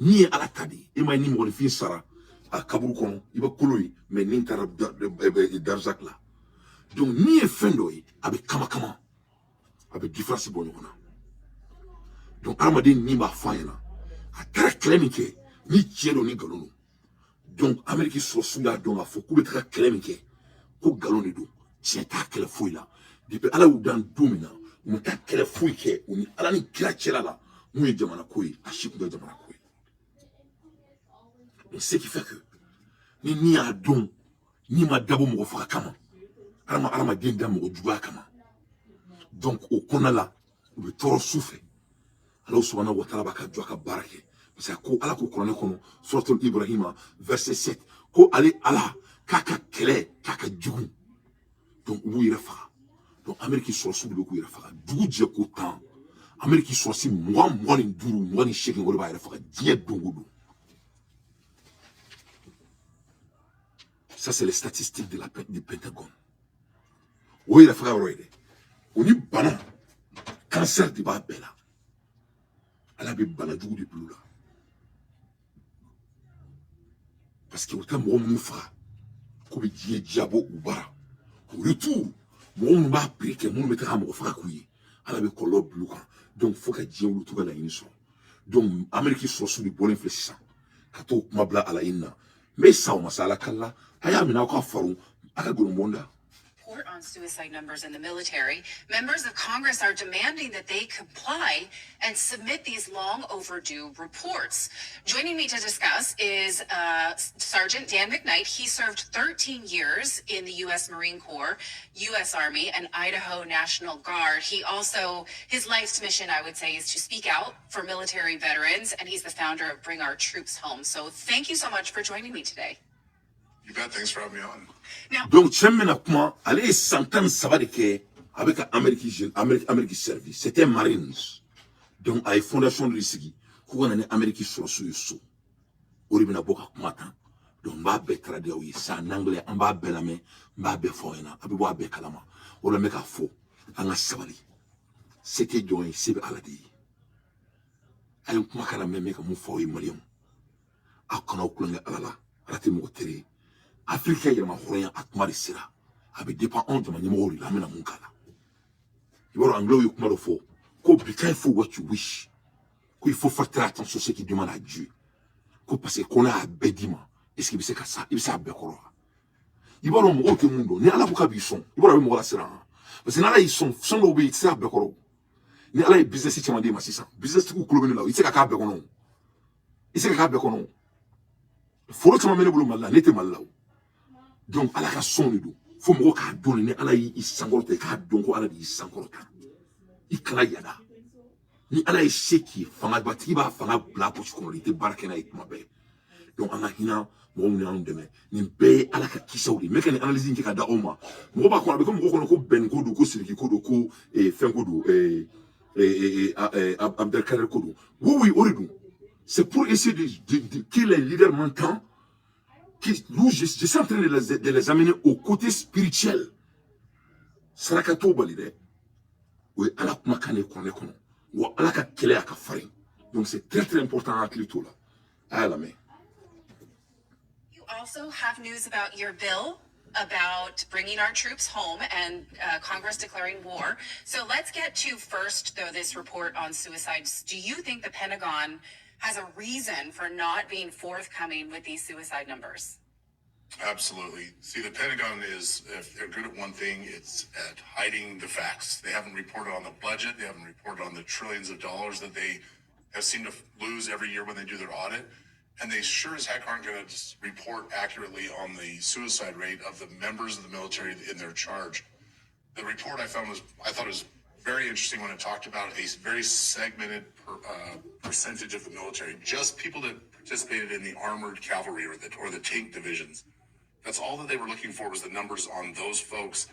min ye Ala ta de ye. E ma ye, ni mɔgɔninfin sara a kaburu kɔnɔ, i bɛ kolo ye, mais ni taara darzak la. Donc min ye fɛn dɔ ye, a bɛ kama kama, a bɛ différence bɔ ɲɔgɔn na. Donc hadamaden min b'a fɔ a ɲɛna, a taara kɛlɛ min kɛ, ni tiɲɛ don ni nkalon don. Donc Amérique sɔrɔsiw y'a dɔn k'a fɔ k'u bɛ taga kɛlɛ min kɛ, ko nkalon de don, tiɲɛ t'a kɛlɛ foyi la. Depuis Ala y'u dan don min na, u ma taa kɛlɛ foyi kɛ u ni Ala ni kira cɛla la mun ye jamana ko ye, a si tun tɛ jamana ko ye. Donc ce qui fait que ni y'a dɔn n'i ma dabɔ mɔgɔ faga kama, adama adamaden da mɔgɔ juguya kama, donc o kɔnɔna la, u bɛ tɔɔrɔ su fɛ. Ala subahana wa taala b'a ka jɔ a ka baara kɛ, parce que ko Ala ko kuranɛ kɔnɔ, suratul Ibrahima verset 7, ko ale Ala k'a ka kɛlɛ k'a ka jugu. Donc u b'u yɛrɛ faga. Donc Amérique sɔrɔsiw de bɛ k'u yɛrɛ faga dugu jɛ ko 10. Amérique sɔrɔsi 20, 25, 28, o de b'a yɛrɛ faga diɲɛ don o don. Ça, c'est les statistiques de la, du Pentagone. O yɛrɛ faga yɔrɔ ye dɛ. O ni bana, cancer de b'a bɛɛ la. Ala bɛ bana jugu de bila u la. Parce que u tɛ mɔgɔ minnu faga k'u bɛ diɲɛ diyabɔ u bara. Au retour, mɔgɔ minnu b'a piri kɛ, minnu bɛ taga mɔgɔ faga k'u ye, Ala bɛ kɔlɔlɔ bila u kan. Donc fo ka diɲɛ wuli t'u ka laɲini sɔrɔ. Donc Amérique sɔrɔsiw de bɔlen filɛ sisan ka t'o kuma bila a la in na. N bɛ sa o ma sa Ala kala la, a y'a minɛ aw ka far'o a ka golombon da. Report on suicide numbers in the military. Members of Congress are demanding that they comply and submit these long overdue reports. Joining me to discuss is Sergeant Dan McKnight. He served 13 years in the U.S. Marine Corps, U.S. Army, and Idaho National Guard. He also, his life's mission, I would say, is to speak out for military veterans, and he's the founder of Bring Our Troops Home. So thank you so much for joining me today. You bet. Thanks for having me on. Now, Donc cɛ min bɛna kuma, ale ye san 13 de kɛ a bɛ ka Amérique Amérique Amérique servi. C'était Marines. Donc a ye fondation dɔ de sigi k'u ka na ni Amérique sɔrɔsiw ye so. O de bɛna bɔ ka kuma tan. Donc n b'a bɛɛ traduit aw ye c'est en anglais, an b'a bɛɛ lamɛn, n b'a bɛɛ fɔ aw ɲɛna, a bɛ bɔ a bɛɛ kalama. O la n bɛ k'a fɔ an ka sabali. Se tɛ jɔn ye, se bɛ Ala de ye. A ye kumakan lamɛn, n bɛ ka mun fɔ aw ye maliyɛnw. Aw kana aw kulonkɛ Ala la, Ala tɛ mɔgɔ teri ye. Afiriki ka yɛlɛma hɔrɔnya a kuma de sera. A bɛ dépend anw jama ɲɛmɔgɔw de la, an bɛna mun k'a la. I b'a dɔn anglais ye kuma dɔ fɔ ko be careful what you wish. Ko il faut faire très attention ce qui demande à Dieu. Ko parce que ko n'a y'a bɛɛ d'i ma, est-ce que i bɛ se ka sa, i bɛ se a bɛɛ kɔrɔ wa? I b'a dɔn mɔgɔw tɛ mun dɔn, ni Ala ko k'a b'i sɔn, i b'a dɔn a bɛ mɔgɔ lasiran. Parce que ni Ala y'i sɔn, fɛn dɔw bɛ yen i tɛ se a bɛɛ kɔrɔ. Ni Ala ye business caman d'e ma sisan, business tigiw kulo bɛ ne la, i tɛ se ka k'a bɛɛ kɔnɔ o. I tɛ se ka k'a bɛɛ kɔnɔ o. Foro caman bɛ ne bolo Mali la, ne tɛ Mali la o. Donc Ala ka sɔn de don. Fo mɔgɔ k'a dɔn ni Ala y'i sankɔrɔta, i k'a dɔn ko Ala de y'i sankɔrɔta. I kana yada. Ni Ala ye se k'i ye, fangabatigi b'a fanga bila posi kɔnɔ, i tɛ baara kɛ n'a ye tuma bɛɛ. Donc an ka hinɛ mɔgɔ minnu y'anw dɛmɛ, nin bɛɛ ye Ala ka kisaw de ye. N bɛ ka nin analyse in kɛ ka da aw ma. Mɔgɔ b'a kɔnɔ, a bɛ kɛ mɔgɔ kɔnɔ ko bɛn ko don, ko Sidiki ko don, ko fɛn ko don, Abdelkader ko don. Oui, oui, o de don. C'est pour essayer de que les leaders m'entendent. Nous, je suis en train de les amener au côté spirituel. Saraka t'o bali dɛ. O ye Ala kumakan de ye kuranɛ kɔnɔ. Wa Ala ka kɛlɛ a ka farin. Donc c'est très très important an hakili t'o la. A y'a lamɛn. You also have news about your bill about bringing our troops home and Congress declaring war. So let's get to first, though, this report on suicides. Do you think the Pentagon has a reason for not being forthcoming with these suicide numbers? Absolutely. See, the Pentagon is, if they're good at one thing, it's at hiding the facts. They haven't reported on the budget. They haven't reported on the trillions of dollars that they have seemed to lose every year when they do their audit. And they sure as heck aren't going to report accurately on the suicide rate of the members of the military in their charge. The report I found was, I thought it was very interesting when it talked about a very segmented percentage of the military, just people that participated in the armored cavalry or the tank divisions. That's all that they were looking for, was the numbers on those folks.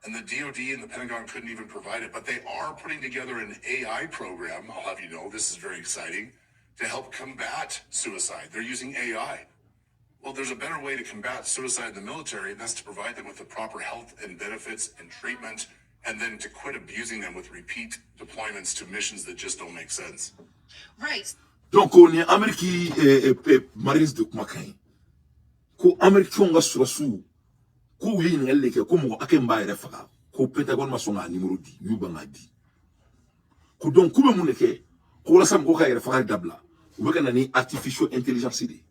And the DoD and the Pentagon couldn't even provide it, but they are putting together an AI program. I'll have you know, this is very exciting, to help combat suicide. They're using AI. Well, there's a better way to combat suicide in the military, and that's to provide them with the proper health and benefits and treatment, and then to quit abusing them with repeat deployments to missions that just don't make sense. Right. Donc o ni Amérique Marines de kumakan ye. Ko Américain ka sɔrɔsiw k'u ye ɲininkali de kɛ ko mɔgɔ hakɛ min b'a yɛrɛ faga, ko Pentagone ma sɔn k'a numéro di, u y'u ban k'a di. Ko donc k'u bɛ mun de kɛ ko walasa mɔgɔw ka yɛrɛ faga dabila, u bɛ ka na ni artificial intelligence de ye.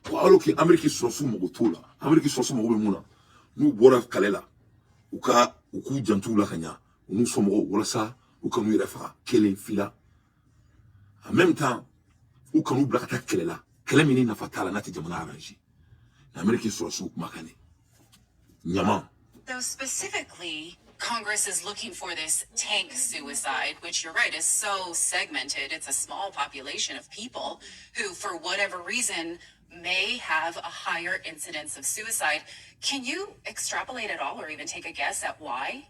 Ko alors que Amérique sɔrɔsiw mago t'o la, Amérique sɔrɔsiw mago bɛ mun na, n'u bɔra kɛlɛ la, u ka u k'u janto u la ka ɲa, u n'u somɔgɔw, walasa u kan'u yɛrɛ faga kelen fila. En même temps, u kan'u bila ka taa kɛlɛ la, kɛlɛ min ni nafa t'a la, n'a tɛ jamana arranger. Amérique sɔrɔsiw kumakan de ɲama. So specifically, Congress is looking for this tank suicide, which you're right is so segmented. It's a small population of people who, for whatever reason, may have a higher incidence of suicide. Can you extrapolate at all or even take a guess at why?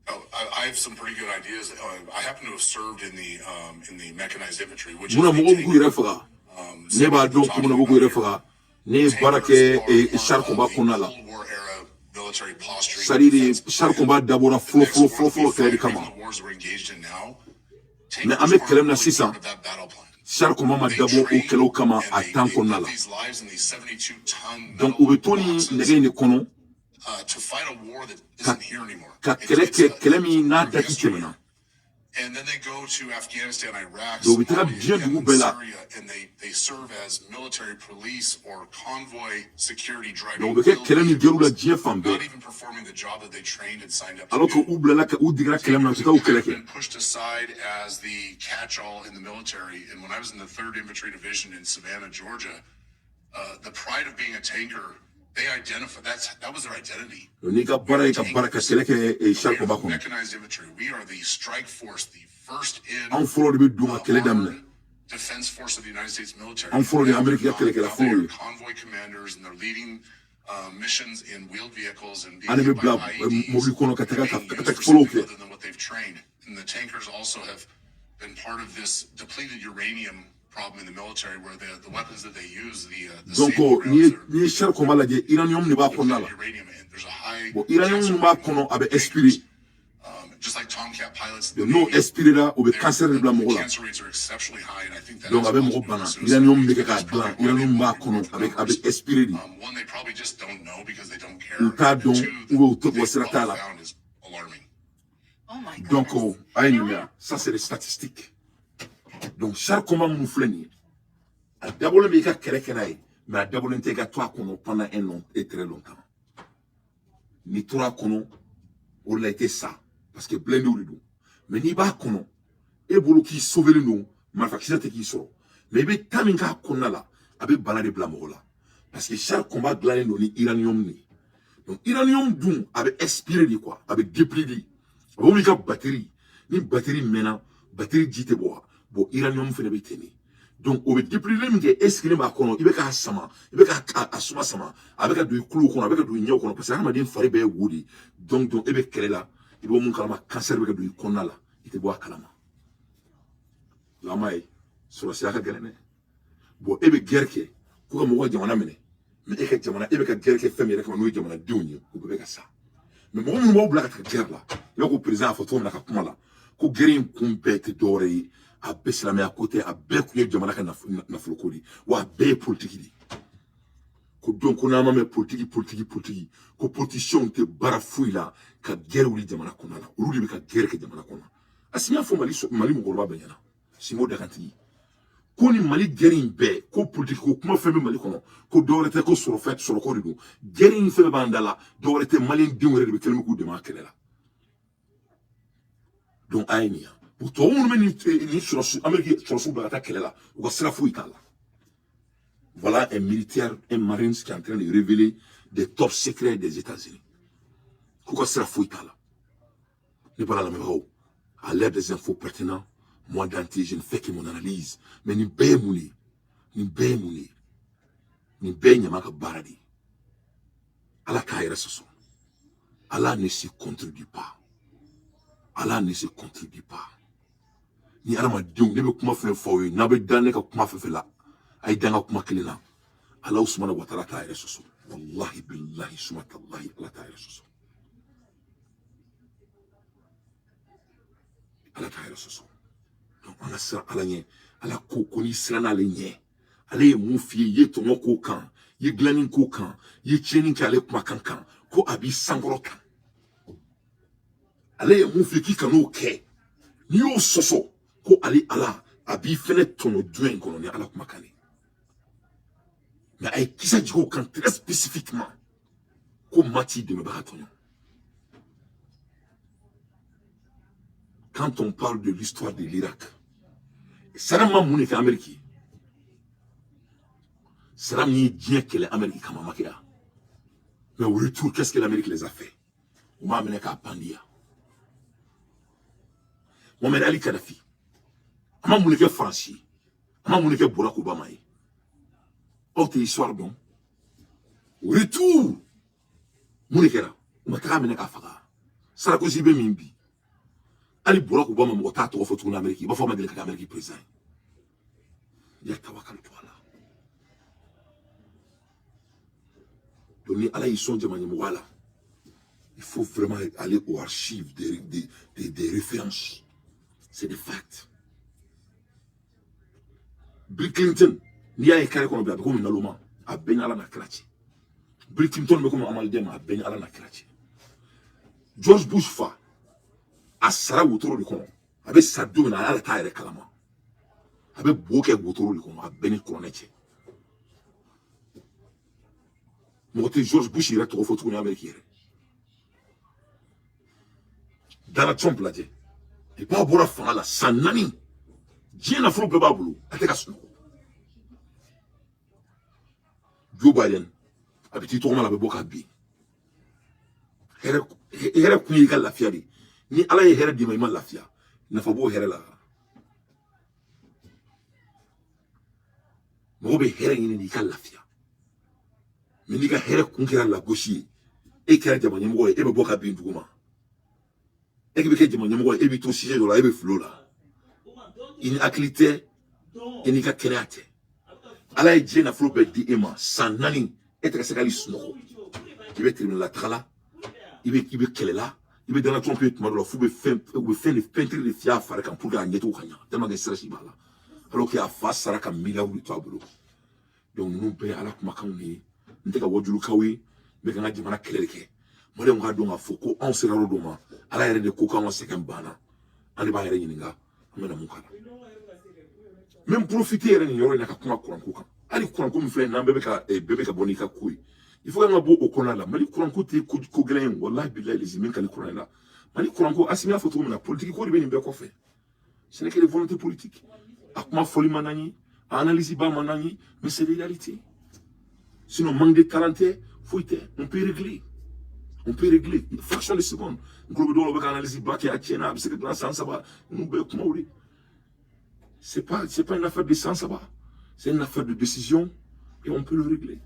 I have some pretty good ideas. I happen to have served in the mechanized infantry, which is Munna the mɔgɔw tank. b'u yɛrɛ faga? Ne b'a dɔn ko munna b'u yɛrɛ faga. Ne ye baara kɛ char combat kɔnɔna la, c'est à dire char combat dabɔra fɔlɔ fɔlɔ fɔlɔ fɔlɔ kɛlɛ de kama. Mais an bɛ kɛlɛ min na sisan, char combat ma dabɔ o kɛlɛw kama a temps kɔnɔna la. Donc u bɛ to ni nɛgɛ in de kɔnɔ ka kɛlɛ kɛ, kɛlɛ min n'a date tɛmɛna. Donc u bɛ taga diɲɛ dugu bɛɛ la. Donc u bɛ kɛ kɛlɛ min gɛr'u la diɲɛ fan bɛɛ, alors que u bilala ka u digira kɛlɛ min na, u tɛ taa o kɛlɛ kɛ. Pushed aside as the catch-all in the military. And when I was in the 3rd Infantry Division in Savannah, Georgia, the pride of being a tanker, they identify that was their identity. N'i ka baara ye ka baara ka kɛlɛ kɛ char combat kɔnɔ, Mechanized infantry. We are the strike force, the first in anw fɔlɔ de bɛ don ka kɛlɛ daminɛ. defense force of the United States military. Anw fɔlɔ de ye Amérique ka kɛlɛkɛla Now they fɔlɔ are ye. convoy commanders and they're leading missions in wheeled vehicles and being An de bɛ hit by bila IEDs mobili kɔnɔ ka taga ka being used attaque for fɔlɔw something kɛ. other than what they've trained. And the tankers also have been part of this depleted uranium problem in the military, where the weapons that they use, the Donc Sable n'i ye rounds are n'i ye char combat lajɛ, uranium de b'a kɔnɔna la. uranium, and there's a high Bon, uranium cancer min b'a rate kɔnɔ, a bɛ in expirer. tankers. Just like Tomcat pilots in the N'o Navy, expirera, o bɛ cancer de bila mɔgɔ la. cancer rates are exceptionally high, and I think that Donc has a bɛ a lot mɔgɔ to do with bana. suicide Uranium bɛ rates. kɛ k'a That's probably dilan, why they uranium b'a want kɔnɔ, the a bɛ numbers. expirer de. One, they probably just don't know because they don't care. U t'a And dɔn two, ou bien u tɛ the bɔ sira t'a la. found is alarming. Oh my Donc goodness. a ye nin mɛn, ça c'est les statistiques. Donc char combat minnu filɛ nin ye, a dabɔlen bɛ i ka kɛlɛ kɛ n'a ye, mais a dabɔlen tɛ i ka to a kɔnɔ pendant un long et très longtemps. N'i tora a kɔnɔ, o de la i tɛ sa, parce que blindé de don. Mais n'i b'a kɔnɔ, e bolo k'i sauvelen don, marifakisɛ tɛ k'i sɔrɔ, mais i bɛ temps min k'a kɔnɔna la, a bɛ bana de bila mɔgɔ la, parce que char combat dilannen don ni uranium de ye. Donc uranium dun, a bɛ expirer de quoi, a bɛ dépléter de. A bɛ komi i ka batterie, ni batterie mɛnna, batterie ji tɛ bɔ wa? Bon, uranium fɛnɛ bɛ ten de. Donc o bɛ dépléter min kɛ, e sigilen b'a kɔnɔ, i bɛ k'a sama, i bɛ k'a a suma sama, a bɛ ka don i tulo kɔnɔ, a bɛ ka don i ɲɛw kɔnɔ, parce que hadamaden fari bɛɛ ye wo de ye. Donc e bɛ kɛlɛ la, i bɛ mun kalama, cancer bɛ ka don i kɔnɔna la, i tɛ bɔ a kalama. An m'a ye sɔrɔsiya ka gɛlɛn dɛ. Bon, e bɛ guerre kɛ ko ka mɔgɔw ka jamana minɛ, mais e ka jamana, e bɛ ka guerre kɛ fɛn min yɛrɛ kama, n'o ye jamanadenw ye, u bɛɛ bɛ ka sa. Mais mɔgɔ minnu b'aw bila ka taa guerre la, i b'a ko président y'a fɔ cogo min na ka kuma la, ko guerre in kun bɛɛ tɛ dɔwɛrɛ ye, a bɛɛ silamɛya ko tɛ, a bɛɛ kun ye jamana ka nafoloko de ye, wa a bɛɛ ye politique de ye. Ko donc ko n'an ma mɛn politique, politique, politique, ko politiciens tɛ baara foyi la ka guerre wuli jamana kɔnɔ la, olu de bɛ ka guerre kɛ jamana kɔnɔ. Asimi y'a fɔ Mali Mali mɔgɔkɔrɔba bɛɛ ɲɛna, Simo Dagantigi, ko ni Mali guerre in bɛɛ, ko politique ko kuma fɛn bɛ Mali kɔnɔ, ko dɔwɛrɛ tɛ, ko sɔrɔ fɛn sɔrɔko de don. Guerre in fɛn bɛɛ b'an da la, dɔwɛrɛ tɛ, maliyɛn denw yɛrɛ de bɛ kɛlen bɛ k'u dɛmɛ a kɛlɛ la. Donc a ye nin yan. Bon, tubabu minnu bɛ nin sɔrɔsi, Amérique sɔrɔsiw bila ka taa kɛlɛ la, u ka sira foyi t'a la. Voilà un militaire, un marine qui est en train de révéler des top secrets des États-Unis. K'u ka sira foyi t'a la. Ne bɔra lamɛnbagaw, à l'ère des infos pertinents, moi Dante, je ne fais que mon analyse. Mais nin bɛɛ ye mun de ye? Nin bɛɛ ye mun de ye? Nin bɛɛ ye ɲama ka baara de ye. Ala k'a yɛrɛ sɔsɔ. Allah ne se contredit pas. Allah ne se contredit pas. Ni hadamadenw, ne bɛ kuma fɛn fɔ aw ye, n'a bɛ da ne ka kuma fɛn fɛn la, a ye dan ka kuma kelen na. Ala subhanahu wa ta'ala t'a yɛrɛ sɔsɔ. Wallahi billahi suma tallahi, Ala t'a yɛrɛ sɔsɔ. Ala t'a yɛrɛ sɔsɔ. Donc an ka siran Ala ɲɛ. Ala ko ko n'i siranna ale ɲɛ, ale ye mun f'i ye, i ye tɔmɔ k'o kan, i ye dilanni k'o kan, i ye tiɲɛni kɛ ale kumakan kan, ko a b'i sankɔrɔta. Ale ye mun f'i ye k'i kan'o kɛ, n'i y'o sɔsɔ, ko ale Ala a b'i fɛnɛ tɔnɔ diɲɛ in kɔnɔ ni Ala kumakan de. Mais a ye kisa jigin o kan très spécifiquement, ko maa t'i dɛmɛbaga tɔɲɔ. Quand on parle de l'histoire de l'Irak, Saddam ma mun de kɛ Amérique ye? Saddam ye diɲɛ kɛlɛ Amérique kama, ma kɛ ya? Mais au retour, qu'est-ce que l'Amérique les a fait? U m'a minɛ k'a pandi ya. Mohamed Ali Kadhafi, a ma mun de kɛ Faransi ye? A ma mun de kɛ Barack Obama ye? Aw tɛ histoire dɔn. Au retour, mun de kɛra? U ma taga minɛ k'a faga. Sarkozy bɛ min bi? Hali Barack Obama, mɔgɔ t'a tɔgɔ fɔ tuguni Amérique. I b'a fɔ a ma deli ka kɛ Amérique président ye. Ya tawakaltu ala. Donc ni Ala y'i sɔn jama ɲɛmɔgɔya la, il faut vraiment aller aux archives des références. C'est des facts. Bill Clinton, n'i y'a ye carré kɔnɔ bi, a bɛ komi naloma, a bɛɛ ni Ala n'a kira cɛ. Bill Clinton bɛ komi amaliden ma, a bɛɛ ni Ala n'a kira cɛ. George Bush fa, a sara wotoro de kɔnɔ. A bɛ sa don min na, Ala t'a yɛrɛ kalama, a bɛ bo kɛ wotoro de kɔnɔ, a bɛɛ ni kuranɛ cɛ. Mɔgɔ tɛ George Bush yɛrɛ tɔgɔ fɔ tuguni Amérique yɛrɛ. Donald Trump lajɛ, depuis a bɔra fanga la san 4, diɲɛ nafolo bɛɛ b'a bolo, a tɛ ka sunɔgɔ. Joe Biden, a bɛ t'i tɔgɔma la, a bɛ bɔ ka bin. Hɛrɛ kun y'i ka lafiya de. Ni Ala ye hɛrɛ d'i ma, i ma lafiya, nafa b'o hɛrɛ la. Mɔgɔ bɛ hɛrɛ ɲini n'i ka lafiya. Mais n'i ka hɛrɛ kun kɛra lagosi ye, e kɛra jama ɲɛmɔgɔ ye, e bɛ bɔ ka bin dugu ma. E bɛ kɛ jama ɲɛmɔgɔ ye, e bɛ to sujet dɔ la, e bɛ fili o la. I ni hakili tɛ, i n'i ka kɛnɛya tɛ. Ala ye diɲɛ nafolo bɛɛ di e ma san 4, e tɛ ka se ka hali sunɔgɔ. I bɛ tribunal la taga la, i bɛ kɛlɛ la, i bɛ Donald Trump ye tuma dɔ la, f'u bɛ fɛn de peinture de fiyɛ a fari kan pour que a ɲɛcogo ka ɲa, tellement que stress b'a la. Alors que a fa sara ka miliyariw de to a bolo. Donc ninnu bɛɛ ye Ala kumakanw de ye. N tɛ ka wajulukaw ye, n bɛ ka n ka jamana kɛlɛ de kɛ. Maliyɛnw k'a dɔn k'a fɔ ko anw sera yɔrɔ dɔ ma, Ala yɛrɛ de ko k'anw ka sɛgɛn banna. An de b'an yɛrɛ ɲininka, an bɛna mun k'a la. N bɛ n profiter yɛrɛ nin yɔrɔ in na ka kuma kuranko kan. Hali kuranko min filɛ nin, n'an bɛɛ bɛ ka bɔ n'i ka ko ye. Il faut k'an ka bɔ o kɔnɔna la. Mali kuranko tɛ ko gɛlɛn ye, walahi bilahi lezi min kali kuranɛ la. Mali kuranko, Asimi y'a fɔ cogo min na, politique ko de bɛ nin bɛɛ kɔfɛ. Ce n'est que des volontés politiques. A kuma fɔli man d'an ye, a analyse ba man d'an ye, mais c'est des réalités. Sinon, manque de talent tɛ, foyi tɛ. On peut régler. On peut régler. Fraction de seconde. N tulo bɛ dɔw la, u bɛ ka analyse ba kɛ, a tiɲɛna, a bɛ se ka dilan san 3. Ninnu bɛɛ ye kumaw de. C'est pas une affaire de san 3. C'est une affaire de décision et on peut le régler.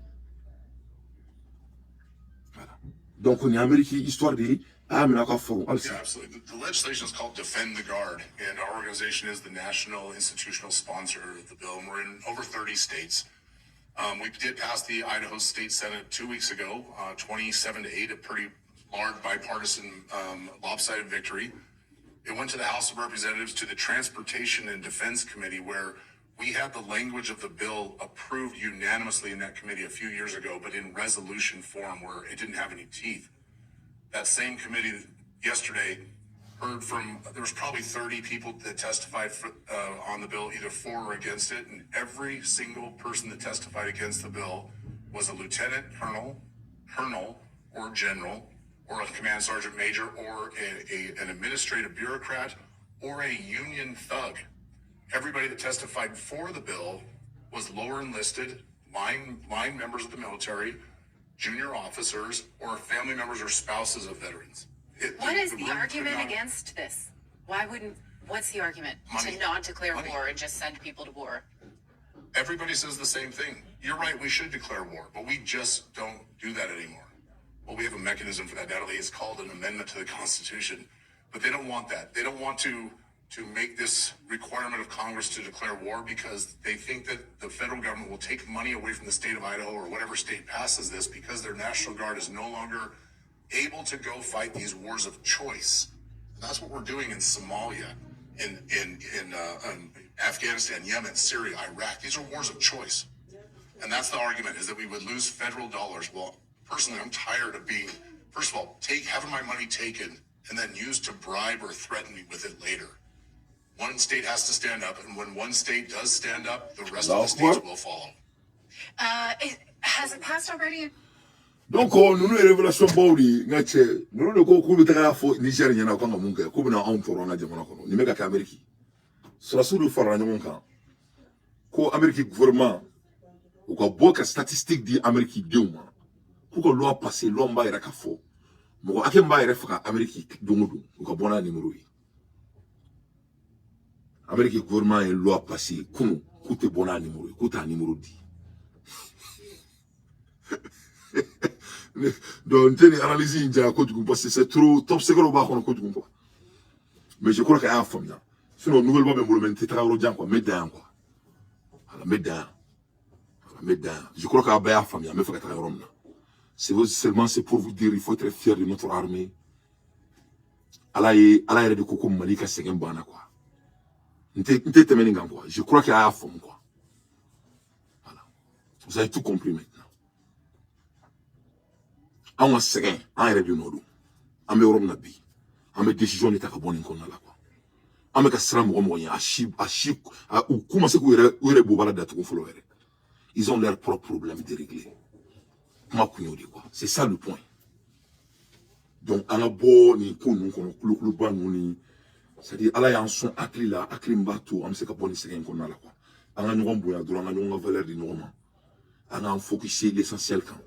Voilà. Donc, on est Amérique, histoire de. Ah, mais encore fort. Yeah, absolutely. The legislation is called Defend the Guard, and our organization is the national institutional sponsor of the bill, and we're in over 30 states. We did pass the Idaho State Senate 2 weeks ago, 27-8, a pretty large bipartisan lopsided victory. It went to the House of Representatives, to the Transportation and Defense Committee, where we had the language of the bill approved unanimously in that committee a few years ago, but in resolution form where it didn't have any teeth. That same committee yesterday heard from, there was probably 30 people that testified for, on the bill, either for or against it. And every single person that testified against the bill was a lieutenant colonel, colonel, or general, or a command sergeant major, or an administrative bureaucrat, or a union thug. Everybody that testified for the bill was lower enlisted, line members of the military, junior officers, or family members or spouses of veterans. What is the argument against this? Why wouldn't, what's the argument? Money. To not declare Money. War and just send people to war? Everybody says the same thing. You're right, we should declare war, but we just don't do that anymore. Well, we have a mechanism for that, Natalie. It's called an amendment to the Constitution, but they don't want that. They don't want to make this requirement of Congress to declare war because they think that the federal government will take money away from the state of Idaho or whatever state passes this because their National Guard is no longer able to go fight these wars of choice. And that's what we're doing in Somalia, in Afghanistan, Yemen, Syria, Iraq. These are wars of choice. And that's the argument, is that we would lose federal dollars. Well, personally, I'm tired of being, first of all, having my money taken and then used to bribe or threaten me with it later. One state has to stand up, and when one state does stand up, the rest of the states will follow. Has it passed already? Donc, ninnu ye révélation baw de ye, n ka cɛ. Ninnu de ko k'u bɛ taga fɔ Niger ɲɛna k'an ka mun kɛ, k'u bɛna anw tɔɔrɔ an ka jamana kɔnɔ. Nin bɛ ka kɛ Amérique. Sɔrɔdasiw de farala ɲɔgɔn kan ko Amérique gouvernement u ka bɔ ka statistique di Amérique denw ma, k'u ka loi passer, loi min b'a yɛrɛ ka fɔ mɔgɔ hakɛ min b'a yɛrɛ faga Amérique don o don, u ka bɔ n'a numéro ye. Amérique gouvernement ye loi passer kunun k'u tɛ bɔ n'a numéro ye, k'u t'a numéro di. Donc n tɛ nin analyse in janya kojugu parce que c'est trop top secret b'a kɔnɔ kojugu quoi. Mais je crois que a y'a faamuya. Sinon nouvelle ba bɛ n bolo, mais n tɛ taga yɔrɔ jan quoi, n bɛ dan yan quoi. Voilà, n bɛ dan yan. Voilà, n bɛ dan yan. Je crois k'a bɛɛ y'a faamuya n bɛ fɛ ka taga yɔrɔ min na. C'est seulement, c'est pour vous dire, il faut être fier de notre armée. Ala ye, Ala yɛrɛ de ko ko Mali ka sɛgɛn banna quoi. N tɛ tɛmɛ nin kan quoi. Je crois qu'il a faamu quoi. Voilà, vous avez tout compris maintenant. Anw ka sɛgɛn, an yɛrɛ de nɔ don. An bɛ yɔrɔ min na bi, an bɛ décision de ta ka bɔ nin kɔnɔna la quoi. An bɛ ka siran mɔgɔ mɔgɔ ɲɛ, a si u k'u ma se k'u yɛrɛ bobara datugu fɔlɔ yɛrɛ. Ils ont leur propre problème de régler. Kuma kun y'o de quoi, c'est ça le point. Donc an ka bɔ nin ko ninnu kɔnɔ, kulokuluba ninnu ni, c'est à dire Ala y'an sɔn hakili la, hakili min b'a to an bɛ se ka bɔ nin sɛgɛn in kɔnɔna la quoi. An ka ɲɔgɔn bonya dɔrɔn, an ka ɲɔgɔn ka valeur di ɲɔgɔn ma, an k'an focuser l'essentiel kan.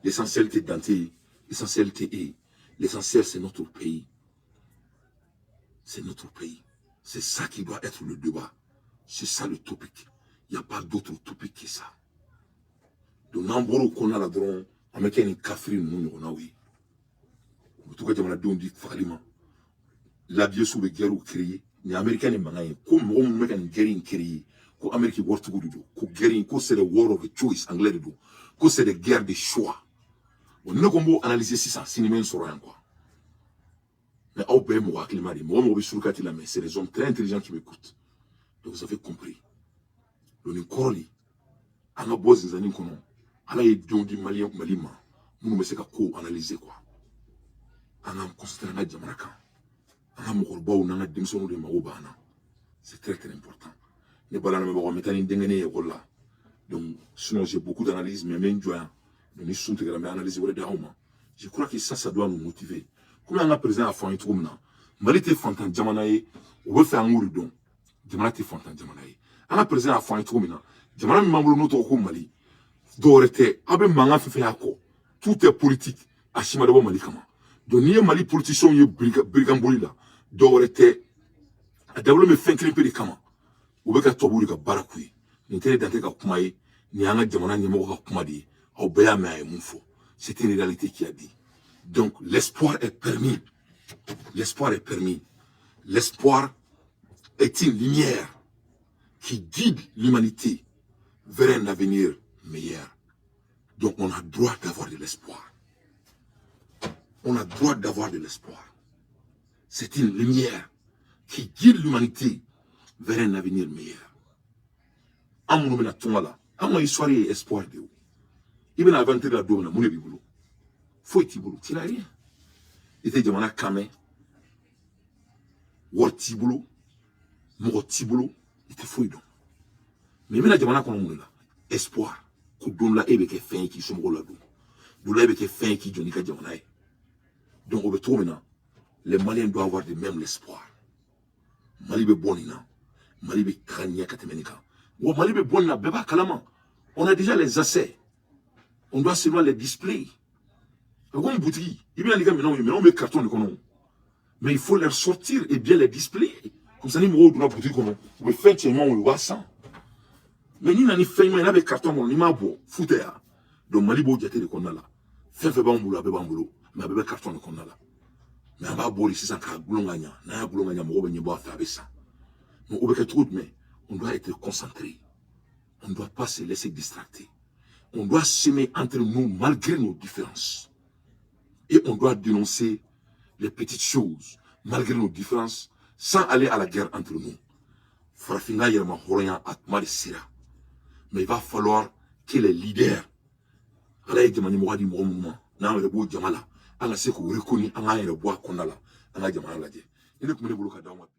L'essentiel tɛ Dante ye, l'essentiel tɛ e ye, l'essentiel c'est notre pays, c'est notre pays. C'est ça qui doit être le débat, c'est ça le topic. Il n'y a pas d'autre topic que ça. Donc n'an bɔra o kɔnɔna la dɔrɔn, an bɛ kɛ nin kafiri ninnu ɲɔgɔnnaw ye. U bɛ to ka jamanadenw di fagali ma. Labiyesu bɛ guerre créer. Nin Américain ni mankan ye ko mɔgɔ minnu bɛ ka nin guerre in créer, ko Amérique waritigiw de don, ko guerre in ko c'est the war of the choice, anglais de don, ko c'est des guerres de choix. Bon, ne ko n b'o analyser sisan, sini bɛ n sɔrɔ yan quoi. Mais aw bɛɛ ye mɔgɔ hakilima de ye, mɔgɔ mɔgɔ bɛ surukati la, mais c'est des hommes très intelligents qui m'écoutent. Donc vous avez compris. Donc nin kɔrɔ de, an ka bɔ zinzani kɔnɔ. Ala ye denw di Maliyɛn Mali ma minnu bɛ se ka kow analyser quoi. An k'an concentrer an ka jamana kan. An ka mɔgɔkɔrɔbaw n'an ka denmisɛnninw de mago b'an na. C'est très très important. Ne bala lamɛnbagaw, n bɛ taa ni denkɛnin ye ekɔli la. Donc sinon j'ai beaucoup d'analyses, mais n bɛ n jɔ yan. Donc ni sun tigɛra, n bɛ analyse wɛrɛ di aw ma. Je crois que ça, ça doit nous motiver. Komi an ka président y'a fɔ an ye cogo min na, Mali tɛ fantan jamana ye. O bɛ fɛ an k'o de dɔn, jamana tɛ fantan jamana ye. An ka président y'a fɔ an ye cogo min na, jamana min b'an bolo n'o tɔgɔ ko Mali, dɔwɛrɛ tɛ. Aw bɛ mankan fɛn fɛn y'a kɔ, tout est politique, a si ma dabɔ Mali kama. Donc n'i ye Mali politiciens ye birikanboli la, dɔwɛrɛ tɛ, a dabɔlen bɛ fɛn kelen pe de kama: u bɛ ka tubabuw de ka baara k'u ye. Nin tɛ ne Dante ka kuma ye, nin y'an ka jamana ɲɛmɔgɔ ka kuma de ye. Aw bɛɛ y'a mɛn a ye mun fɔ. C'est une réalité qui a dit. Donc l'espoir est permis, l'espoir est permis. L'espoir est une lumière qui guide l'humanité vers un avenir meilleur. Donc on a droit d'avoir de l'espoir, on a droit d'avoir de l'espoir. C'est une lumière qui guide l'humanité vers un avenir meilleur. An minnu bɛna tunga la, an ka histoire ye espoir de ye. I bɛna aventure la don min na, mun de b'i bolo? Foyi t'i bolo, tu n'as rien. I tɛ jamana kan mɛn, wari t'i bolo, mɔgɔ t'i bolo, i tɛ foyi dɔn. Mais i bɛna jamana kɔnɔ mun de la? Espoir, ko don la e bɛ kɛ fɛn ye k'i somɔgɔw ladon, don la e bɛ kɛ fɛn ye k'i jɔ n'i ka jamana ye. Donc o bɛ cogo min na, les Maliens doivent avoir de même l'espoir. Mali bɛ bɔ nin na, Mali bɛ taga ɲɛ ka tɛmɛ nin kan. Wa Mali bɛ bɔ nin na, bɛɛ b'a kalama. On a déjà les assets, on doit seulement les displayer. A bɛ komi butigi, i bɛna n'i ka minɛnw ye, minɛnw bɛ carton de kɔnɔ, mais il faut les sortir et bien les displayer. Comme ça, ni mɔgɔw donna butigi kɔnɔ, u bɛ fɛn cɛɲumanw ye, u b'a san. Mais n'i nana ni fɛn ɲuman ye, n'a bɛ carton kɔnɔ, n'i m'a bɔ, fu tɛ yan. Donc Mali b'o jate de kɔnɔna la. Fɛn fɛn b'anw bolo, a bɛɛ b'an bolo, mais a bɛɛ bɛ carton de kɔnɔna la. Mais an b'a bɔ de sisan k'a gulon ka ɲa. N'an y'a gulon ka ɲa, mɔgɔw bɛ ɲɛbɔ a fɛ, a bɛ san. Mais o bɛ kɛ cogo jumɛn? On doit être concentré, on ne doit pas se laisser distracter. On doit s'aimer entre nous malgré nos différences et on doit dénoncer les petites choses malgré nos différences, sans aller à la guerre entre nous. Farafinna yɛrɛma hɔrɔnya a tuma de sera, mais il va falloir que les leaders, Ala ye jama ɲɛmɔgɔ di mɔgɔ minnu ma, n'an yɛrɛ b'o jama la, an ka se k'o reconnu, an k'an yɛrɛ bɔ a kɔnɔna la, an ka jamana lajɛ. Ni ne tun bɛ ne bolo ka d'aw ma.